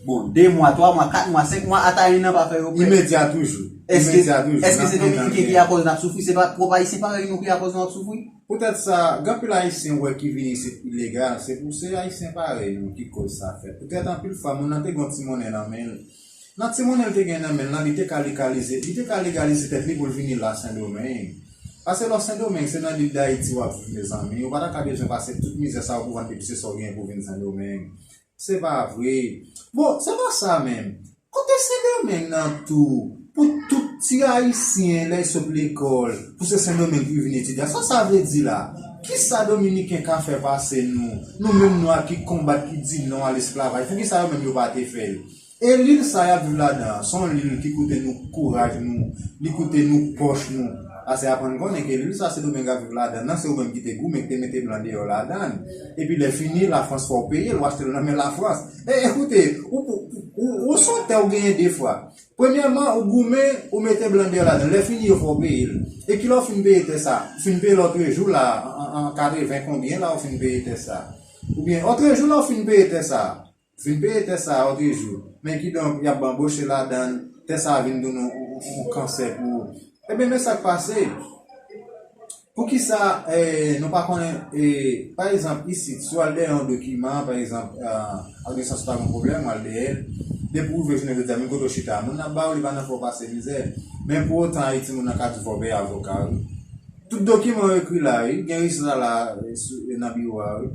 bon, de mwa, twa mwa, kat mwa, senk mwa, ata en an pa fè yo prè. Imedya toujou. Imedya toujou. Èske, èske se Dominiken ki akòz n ap soufri? Se pa pwòp Ayisyen parèy nou ki akòz nou ap soufri? Poutèt sa, gen anpil Ayisyen ou wè ki vin isit ilegal, se pou se Ayisyen parèy nou ki koz sa fèt. Poutèt anpil fwa, moun nan te gen yon ti monnen nan men l. Nan ti monnen l te gen nan men l lan, li te ka legalize, li te ka legalize tèt li pou l vini la Sendomeng. Paske lè w Sendomeng, se nan lil Dayiti w ap viv, mezanmi. Ou pa ta ka bezwen pase tout mizè sa yo pou w vann depi se sa w genyen pou w vin Sendomeng. Se pa vre. Bon, se pa sa menm. Kote Sendomeng nan tou? Pou tout ti Ayisyen, lè y sot lekòl, pou se Sendomeng pou y vin etidye a. Sa sa vle di la? Kisa Dominiken ka fè pase nou? Nou menm nwa ki konbat, ki di non a lesklavaj. Poukisa yo menm yo pa te fè l? E lil sa y ap viv ladan an, se yon lil ki koute nou kouraj nou, li koute nou pòch nou. Ase aprann konnen ke lil sa Sendomeng ap viv ladan nan, se ou menm ki te goumen, ki te mete blan deyò ladan l. Epi lè fini, Lafrans fè w peye l, w achte l nan men Lafrans. E, ekoute, ou, ou, ou, ou se yon tè ou genyen de fwa. Premyèman, ou goumen, ou mete blan deyò ladan l. Lè fini, yo fè w peye l. E kilè w fin peye tè sa? Ou fin peye l lòtrejou la, an, an, an katreven konbyen la, ou fin peye tè sa? Oubyen, lòtrejou la, ou fin peye tè sa? Fin peye tè sa a otrejou. Men kidonk, y ap banboche ladan l, tè sa a vin tounen yon, yon, yon kansè pou ou. Ebyen, men sa k pase. Poukisa eh, nou pa konnen, eh, pa egzanp, isit, si w al dèyè yon dokiman, pa egzanp, eh, ak de sans pa gen pwoblèm, w al dèyè l, depi w rive jounen jodi a, menm kote w chita a, moun nan ap ba w, li pa nan fè w pase mizè. Men pou otan, Ayiti, moun nan ka di fò w peye avoka, wi. Tout dokiman yo ekri la, wi, gen rejis la, la, eh, sou, eh, nan biwo a, wi.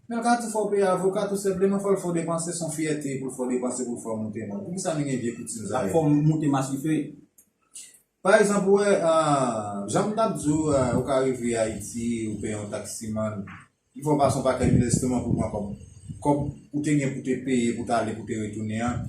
Men l ka di fò w peye avoka tou senpleman, fò l fè w depanse, se yon fyète pou l fè w depanse pou l fè w moute mòn. Poukisa nou gen vye koutim sa yo? Ap fè w moute maswife. Pa egzanp, ou wè, ah, jan m t ap di w, ah, ou ka rive Ayiti, ou peye yon taksimann, li fè w pase yon pakèt vil jisteman pou w pran kòb. Kòb ou te gen pou te peye, pou w t ale, pou w te retounen an.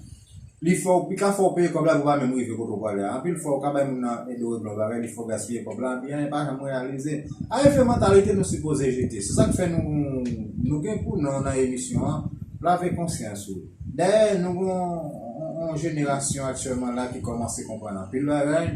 Li fè w, li ka fè w peye kòb la pou w pa menm rive kote w prale a. Anpil fwa, ou ka bay moun nan ede w regle yon bagay, li fè w gaspiye kòb la, epi anyen pa janm reyalize. A, e fè mantalite nou sipoze jete. Se sa k fè nou, nou gen pou nou nan emisyon an, lave konsyans ou. Dayè, nou gen yon, yon, yon jenerasyon aktyèlman la ki kòmanse konprann anpil bagay.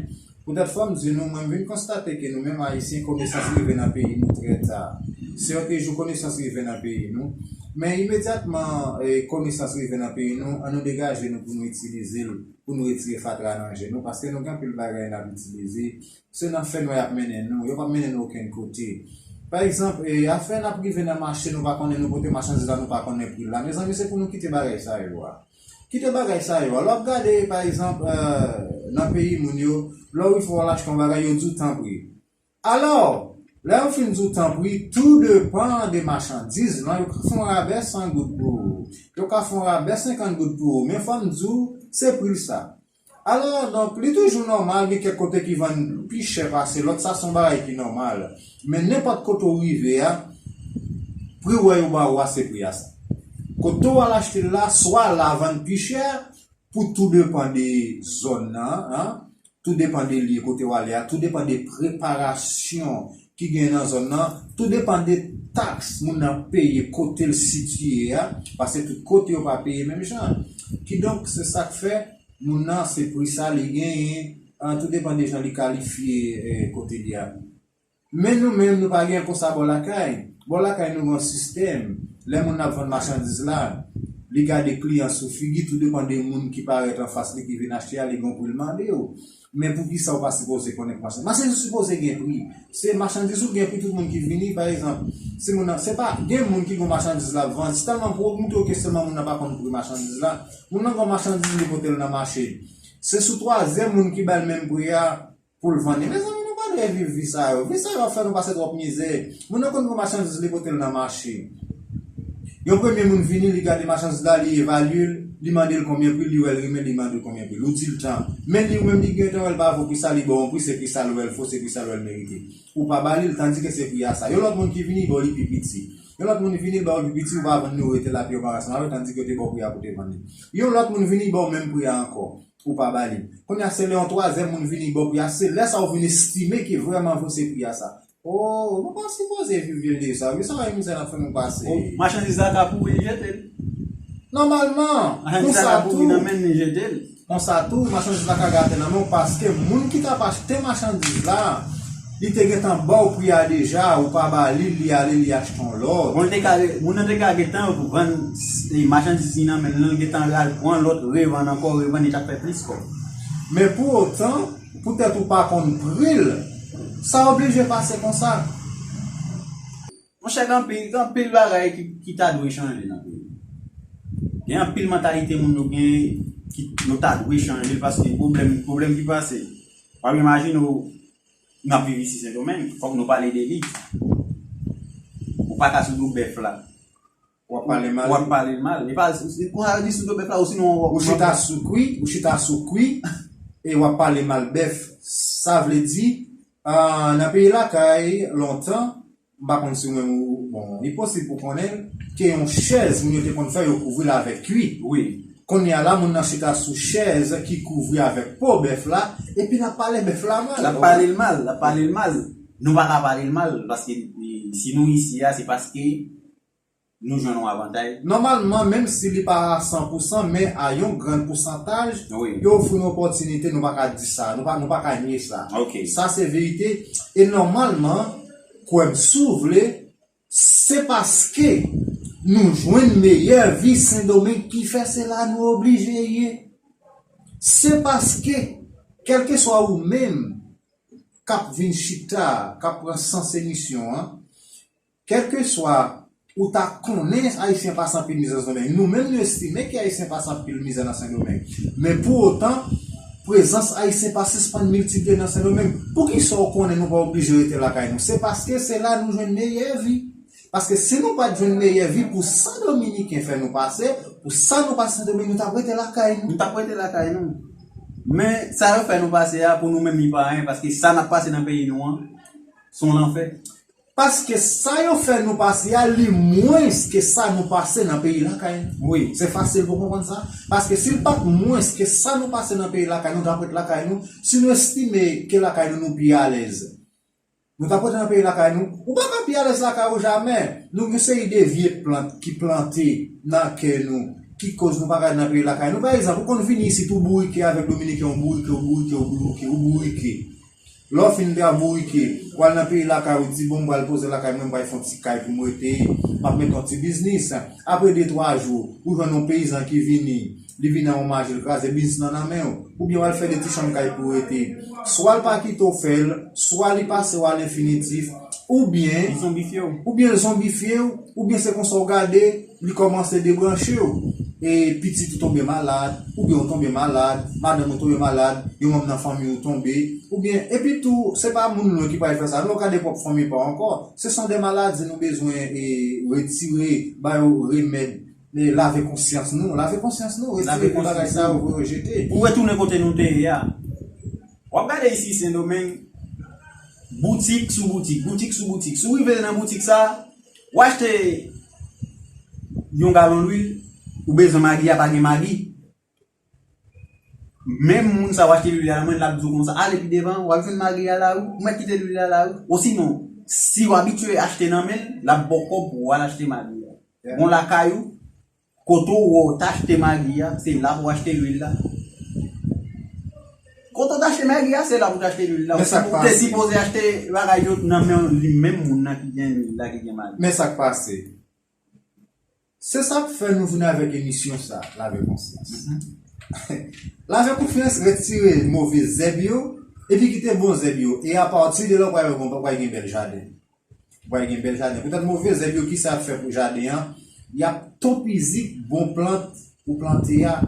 Poutèt fò m di nou, mwen m vin konstate ke nou menm Ayisyen, konesans rive nan peyi nou trè ta. Se yon trejou konesans rive nan peyi nou. Men imedyatman, eh, konesans rive nan peyi nou, an nou degaje nou pou nou itilize l, pou nou retire fatra nan je nou, paske nou gen anpil bagay n ap itilize. Se nan fènwa y ap mennen nou, yo p ap mennen nou okenn kote. Pa egzanp, eh, afè n ap rive nan mache, nou pa konnen, nou pote machandiz la, nou pa konnen pri l la. Mezanmi, se pou nou kite bagay sa yo a. Kite bagay sa yo a. Lè w ap gade, pa egzanp, eh, nan peyi moun yo, lè w rive w al achte yon bagay, yo di w tanpri. Alò, lè yo fin di w tanpri, tou depan de machandiz lan, yo ka fè yon rabè san goud pou ou. Yo ka fè yon rabè senkant goud pou ou. Men fò m di w, se pri l sa. Alò, donk, li toujou nòmal, gen kèk kote ki vann pi chè pase lòt, sa se yon bagay ki nòmal. Men nenpòt kote w rive a, pri w wè yo ba ou a, se pri a sa. Kote w al achte l la, swa la vann pi chè, pou tou depann de zòn nan, an, tou depann de lye kote w ale a, tou depann de preparasyon ki gen nan zòn nan, tou depann de taks moun nan peye kote l sitiye a, paske tout kote yo pa peye menm jan. Kidonk, se sa k fè moun nan se pri sa li genyen, an, tou depann de jan li kalifye, eh, kote li a. Men nou menm, nou pa gen konsa bò lakay. Bò lakay nou gen yon sistèm. Lè moun ap vann machandiz la, li gade kliyan sou figi, tou depann de moun ki parèt anfas li ki vin achte a, li gen yon pri l mande w. Men poukisa w pa sipoze konnen machandiz? Machandiz sipoze gen pri. Se machandiz ou gen pri tout moun ki vini, pa egzanp, si moun nan, se pa, gen moun ki gen machandiz l ap vann, se tèlman pou w montre w ke sèlman moun nan pa konn pri machandiz la. Moun nan gen machandiz li pote l nan mache. Se sou twazyèm moun ki ba l menm pri a, pou l vann li. Mezanmi, nou pa dwe viv vi sa yo. Vi sa yo ap fè nou pase twòp mizè. Moun nan konn pran machandiz li pote l nan mache. Yon premye moun vini, li gade machandiz la, li evalye l, li mande l konbyen pri, li wè l renmen, li mande l konbyen pri. Ou di l tan. Men li menm li gentan wè l pa vo pri sa, li ba w yon pri, se pri sa l wè l fo, se pri sa l wè l merite. Ou pa ba li l, tandike se pri a sa. Yon lòt moun ki vini, li ba w li pi piti. Yon lòt moun vini, li ba w li pi piti, ou pa vann li, ou rete la, pi anbarasman avè, tandike yo te ba w pri a pou te vann li. Yon lòt moun vini, li ba w menm pri a ankò. Ou pa ba li. Kounye a, se lè yon twazyèm moun vini ba w pri a, se lè sa ou vin estime ke vrèman vre se pri a sa. Oh, nou pa sipoze viv jan de sa. Wi, sa yon mizè n ap fè nou pase. Oh, machandiz la ka pouri, li jete l. Nòmalman, machandiz la konsa ka pouri tou, nan men li jete l. Konsa tou, machandiz la ka gate nan men w paske moun ki t ap achte machandiz la, li te gentan ba w pri a deja, ou pa ba li, li ale, li achte yon lòt. Bon, li te ka re-, moun nan te ka gentan vann, e, machandiz li nan men l, li gentan al pran lòt, revann ankò, revann, li t ap fè plis kòb. Men pou otan, poutèt ou pa konn pri l, sa oblije pase konsa. Monchè, gen anpil, gen anpil bagay ki, ki ta dwe chanje nan peyi. Gen anpil mantalite moun yo gen ki yo ta dwe chanje paske pwoblèm, pwoblèm ki pase. W ap imajine w, n ap viv isi Sendomeng, fòk nou pale de li. Ou pa ka sou do bèf la. W ap pale mal. W ap pale mal. E pa, se konsa yo di sou do bèf la, ou sinon w ap, ou chita sou kwi, ou chita sou kwi, e w ap pale mal bèf. Sa vle di, ah, nan peyi lakay, lontan, m pa konn si ou menm ou, bon, li posib pou konnen l, ke yon chèz, moun yo te konn fè, yo kouvri l avèk kwi. Wi. Kounye a la, moun nan chita sou chèz ki kouvri avèk po bèf la, epi l ap pale bèf la mal. L ap pale l mal, l ap pale l mal. Nou pa ka pale l mal, paske, e, si nou isi a, se paske nou jwenn yon avantaj. Nòmalman, menm si li pa a san pou san, men a yon grann pousantaj, wi, yo ofri nou opòtinite, nou pa ka di sa, nou pa, nou pa ka nye sa. Ok. Sa se verite. E nòmalman, kwè m si w vle, se paske nou jwenn meyè vi Sendomeng ki fè se la nou oblije ye. Se paske, kèlkeswa ou menm k ap vin chita, k ap pran sans emisyon an, kèlkeswa ou ta konnen Ayisyen pase anpil mizè nan Sendomeng. Nou menm, nou estime ke Ayisyen pase anpil mizè nan Sendomeng. Men pou otan, prezans Ayisyen pa sispann miltipliye nan Sendomeng. Poukisa w konnen nou pa oblije rete lakay nou? Se paske se la nou jwenn meyè vi. Paske si nou pa t jwenn meyè vi pou sa Dominiken fè nou pase, pou sa nou pase Sendomeng, nou t ap rete lakay nou. Nou t ap rete lakay nou. Men sa yo fè nou pase a, pou nou menm, li pa anyen, paske sa n ap pase nan peyi nou an, se yon lanfè. Paske sa yo fè nou pase a, li mwens ke sa nou pase nan peyi lakay nou. Wi. Se fasil pou konprann sa. Paske si l pa t mwens ke sa nou pase nan peyi lakay nou, nou t ap ret lakay nou. Si nou estime ke lakay nou, nou pi alèz, nou t ap rete nan peyi lakay nou. Ou pa ka pi alèz lakay ou jamè. Nou gen seri de vye plant ki plante nan kè nou, ki koz nou pa ka ret nan peyi lakay nou. Pa egzanp, ou konn vini isit, ou bourike avèk Dominiken, ou bourike, ou bourike, ou bourike, ou bourike. Lè w fin te ap bourike, w al nan peyi lakay ou, di, "Bon, m pral poze lakay mwen, m pral fè yon ti kay pou m rete, m ap mete yon ti biznis." Apre de, twa jou, ou jwenn yon peyizan ki vini, li vini a yon mache, l kraze biznis lan nan men w. Oubyen w al fè de ti chanm kay pou w rete. Swa l pa kite w fè l, swa li pase w a lenfinitif, oubyen li zonbifye w. Oubyen l zonbifye w, oubyen se konsa w gade, li kòmanse debranche w. E pitit ou tonbe malad, oubyen w tonbe malad, madanm ou tonbe malad, yon manm nan fanmi w tonbe, oubyen, epi tou, se pa moun lwen ki pral fè sa, non, gade pwòp fanmi pa w ankò. Se son de maladi nou bezwen, e, retire, ba yo remèd. E lave konsyans nou, lave konsyans nou, retire tout bagay sa yo, voye yo jete. Pou retounen kote nou te ye a. W ap gade isi Sendomeng, boutik sou boutik, boutik sou boutik. Si w rive nan boutik sa, w achte yon galon lwil, ou bezwen magi, a pa gen magi. Menm moun sa w achte lwil la nan men l, l ap di w konsa, ale pi devan, w ap jwenn magi a lari, ou mèt kite lwil la lari. Osinon, si w abitye achte nan men l, l ap ba w kòb pou w al achte magi a. Bon, lakay ou, kote w wè w t achte magi a, se la pou w achte lwil la. Kote w t achte magi a, se la pou w t achte lwil la. Ou te sipoze achte bagay yo nan men li menm moun nan ki gen lwil la, ki gen magi. Men sa k pase. Se sa k fè nou vin avèk emisyon sa, Lave Konsyans. Lave konfyans, retire move zèb yo, epi kite bon zèb yo. E apati de la, w pral wè w pral gen bèl jaden. W pral gen bèl jaden. Poutèt move zèb yo, kisa y ap fè pou jaden an? Y ap toupizi bon plant ou plante a.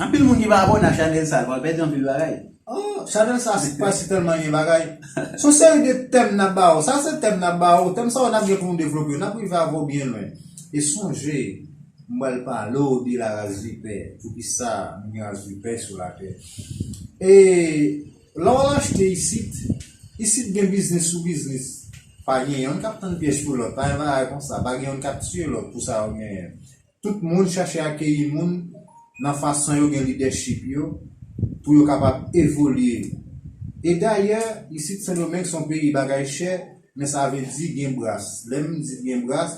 Anpil moun ki pa abòne ak chanèl sa, l pral pèdi anpil bagay. Oh, chanèl sa, se pa si tèlman gen bagay. Se yon seri de tèm n ap ba w. Sa se tèm n ap ba w. Tèm sa yo n ap gen pou nou devlope yo. N ap rive avè w byen lwen. E sonje, m pral pale w de laras vipè. Poukisa nou gen ras vipè sou latè? E lè w al achte isit, isit gen biznis sou biznis. Pa gen youn k ap tann pyèj pou lòt. Pa gen bagay konsa. Pa gen youn k ap tiye lòt pou sa yo genyen. Tout moun chache akeyi moun nan fason yo gen lidèchip yo pou yo kapab evolye. E dayè, isit Sendomeng se yon peyi bagay chè, men sa vle di gen bras. Lè m di gen bras,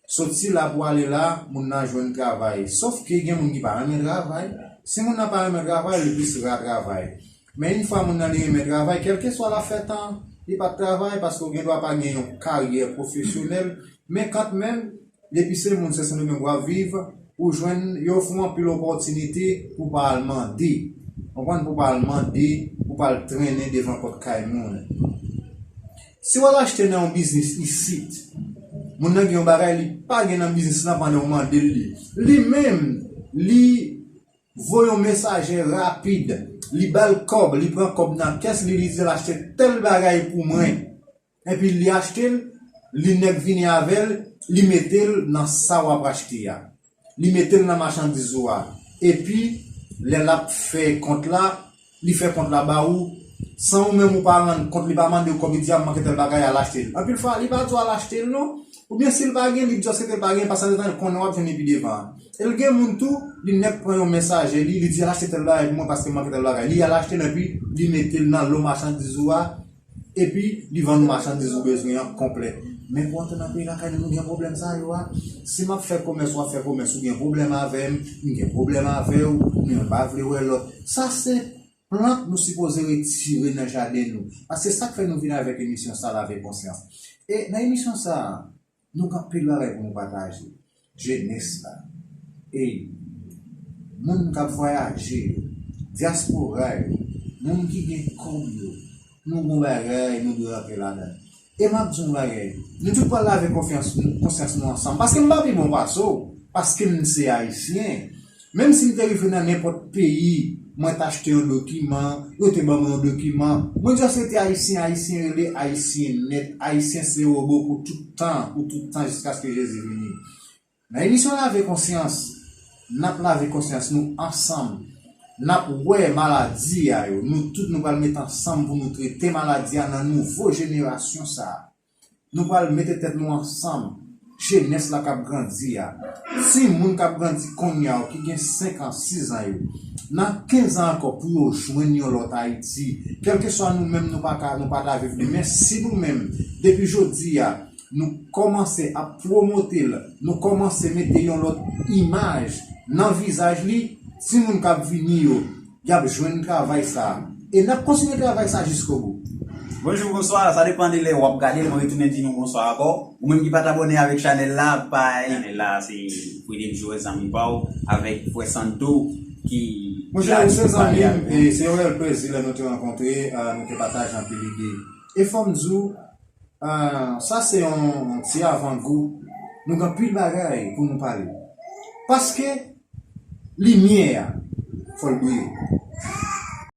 soti la pou ale la, moun nan jwenn travay. Sòf ke gen moun ki pa renmen travay. Si moun nan pa renmen travay, li plis ra travay. Men yon fwa moun nan li renmen travay, kèlkeswa lafètan, li pa t travay, paske w gen dwa pa gen yon karyè pwofesyonèl, men kantmenm, depi se moun se Sendomeng w ap viv, ou jwenn yo ofri w anpil opòtinite pou w pa al mande. Konprann, pou w pa al mande, pou w pa al trennen devan pòt kay moun. Si w al achte nan yon biznis isit, moun nan gen yon bagay li pa gen nan biznis lan pandan w mande l li. Li menm, li voye yon mesaje rapid, li ba l kòb, li pran kòb nan kès li, li di l achte tèl bagay pou mwen. Epi li achte l, li nèk vini avè l, li mete l nan sa w ap achte a. Li mete l nan machandiz ou a. Epi, lè l ap fè kont la, li fè kont la ba ou, san ou menm ou pa rann kont, li pa mande w kòb, li di a m manke tèl bagay, al achte l. Anpil fwa, li pa di w al achte l non. Oubyen si l pa gen, li di w se ke l pa gen, paske l konnen w ap jwenn li pi devan. E l gen moun tou, li nèk pran yon mesaje, li, li di al achte tèl bagay pou mwen paske m manke tèl bagay. Li al achte l epi li mete l nan lo machandiz ou a, epi li vann ou machandiz ou bezwen an konplè. Men pou antre nan peyi lakay nou, nou gen pwoblèm sa yo a. Si m ap fè komès, w ap fè komès, ou gen pwoblèm avè m, m gen pwoblèm avè w, nou youn pa vle wè lòt. Sa se plant nou sipoze retire nan jaden nou. Paske sa k fè nou vin avèk emisyon sa, Lave Konsyans. E nan emisyon sa, nou gen anpil bagay pou nou pataje. Jenès la. Ey, moun k ap vwayaje yo, dyaspora yo, moun ki gen kòb yo, nou gon bagay nou dwe rantre ladan l. E m ap di w yon bagay, nou tout pral lave konfyans, konsyans nou ansanm. Paske m pa pi bon pase w, paske m se Ayisyen. Menm si m te rive nan nenpòt peyi, mwen t achte yon dokiman, yo te ban mwen yon dokiman, mwen just rete Ayisyen, Ayisyen rele Ayisyen nèt, Ayisyen se wobo pou tout tan, pou tout tan, jiskaske Jezi vini. Nan emisyon Lave Konsyans, n ap lave konsyans nou ansanm. N ap wè maladi a yo. Nou tout nou pral met ansanm pou nou trete maladi a nan nouvo jenerasyon sa a. Nou pral mete tèt nou ansanm. Jenès la k ap grandi a. Timoun k ap grandi kounye a yo, ki gen senk an, sis an yo. Nan kenz an ankò pou yo jwenn yon lòt Ayiti. Kèlkeswa nou menm nou pa ka, nou pa ta viv li. Men si nou menm, depi jodi a, nou kòmanse ap pwomote l, nou kòmanse mete yon lòt imaj nan vizaj li, timoun k ap vini yo, y ap jwenn travay sa a. E n ap kontinye travay sa jiskobou. Bonjou, bonswa, sa depann de lè w ap gade l, mwen retounen di nou bonswa ankò. Ou menm ki pa t abòne avèk chanèl la, pa chanèl la, se Frederick Joel, zanmi pa w, avèk frè Santo, ki Monchè, ou se zanmi m, e se yon reyèl plezi lè nou te rankontre, ah, nou te pataje anpil ide. E fò m di w, ah, sa se yon ti avangou. Nou gen anpil bagay pou nou pale. Paske limyè a, fò l briye.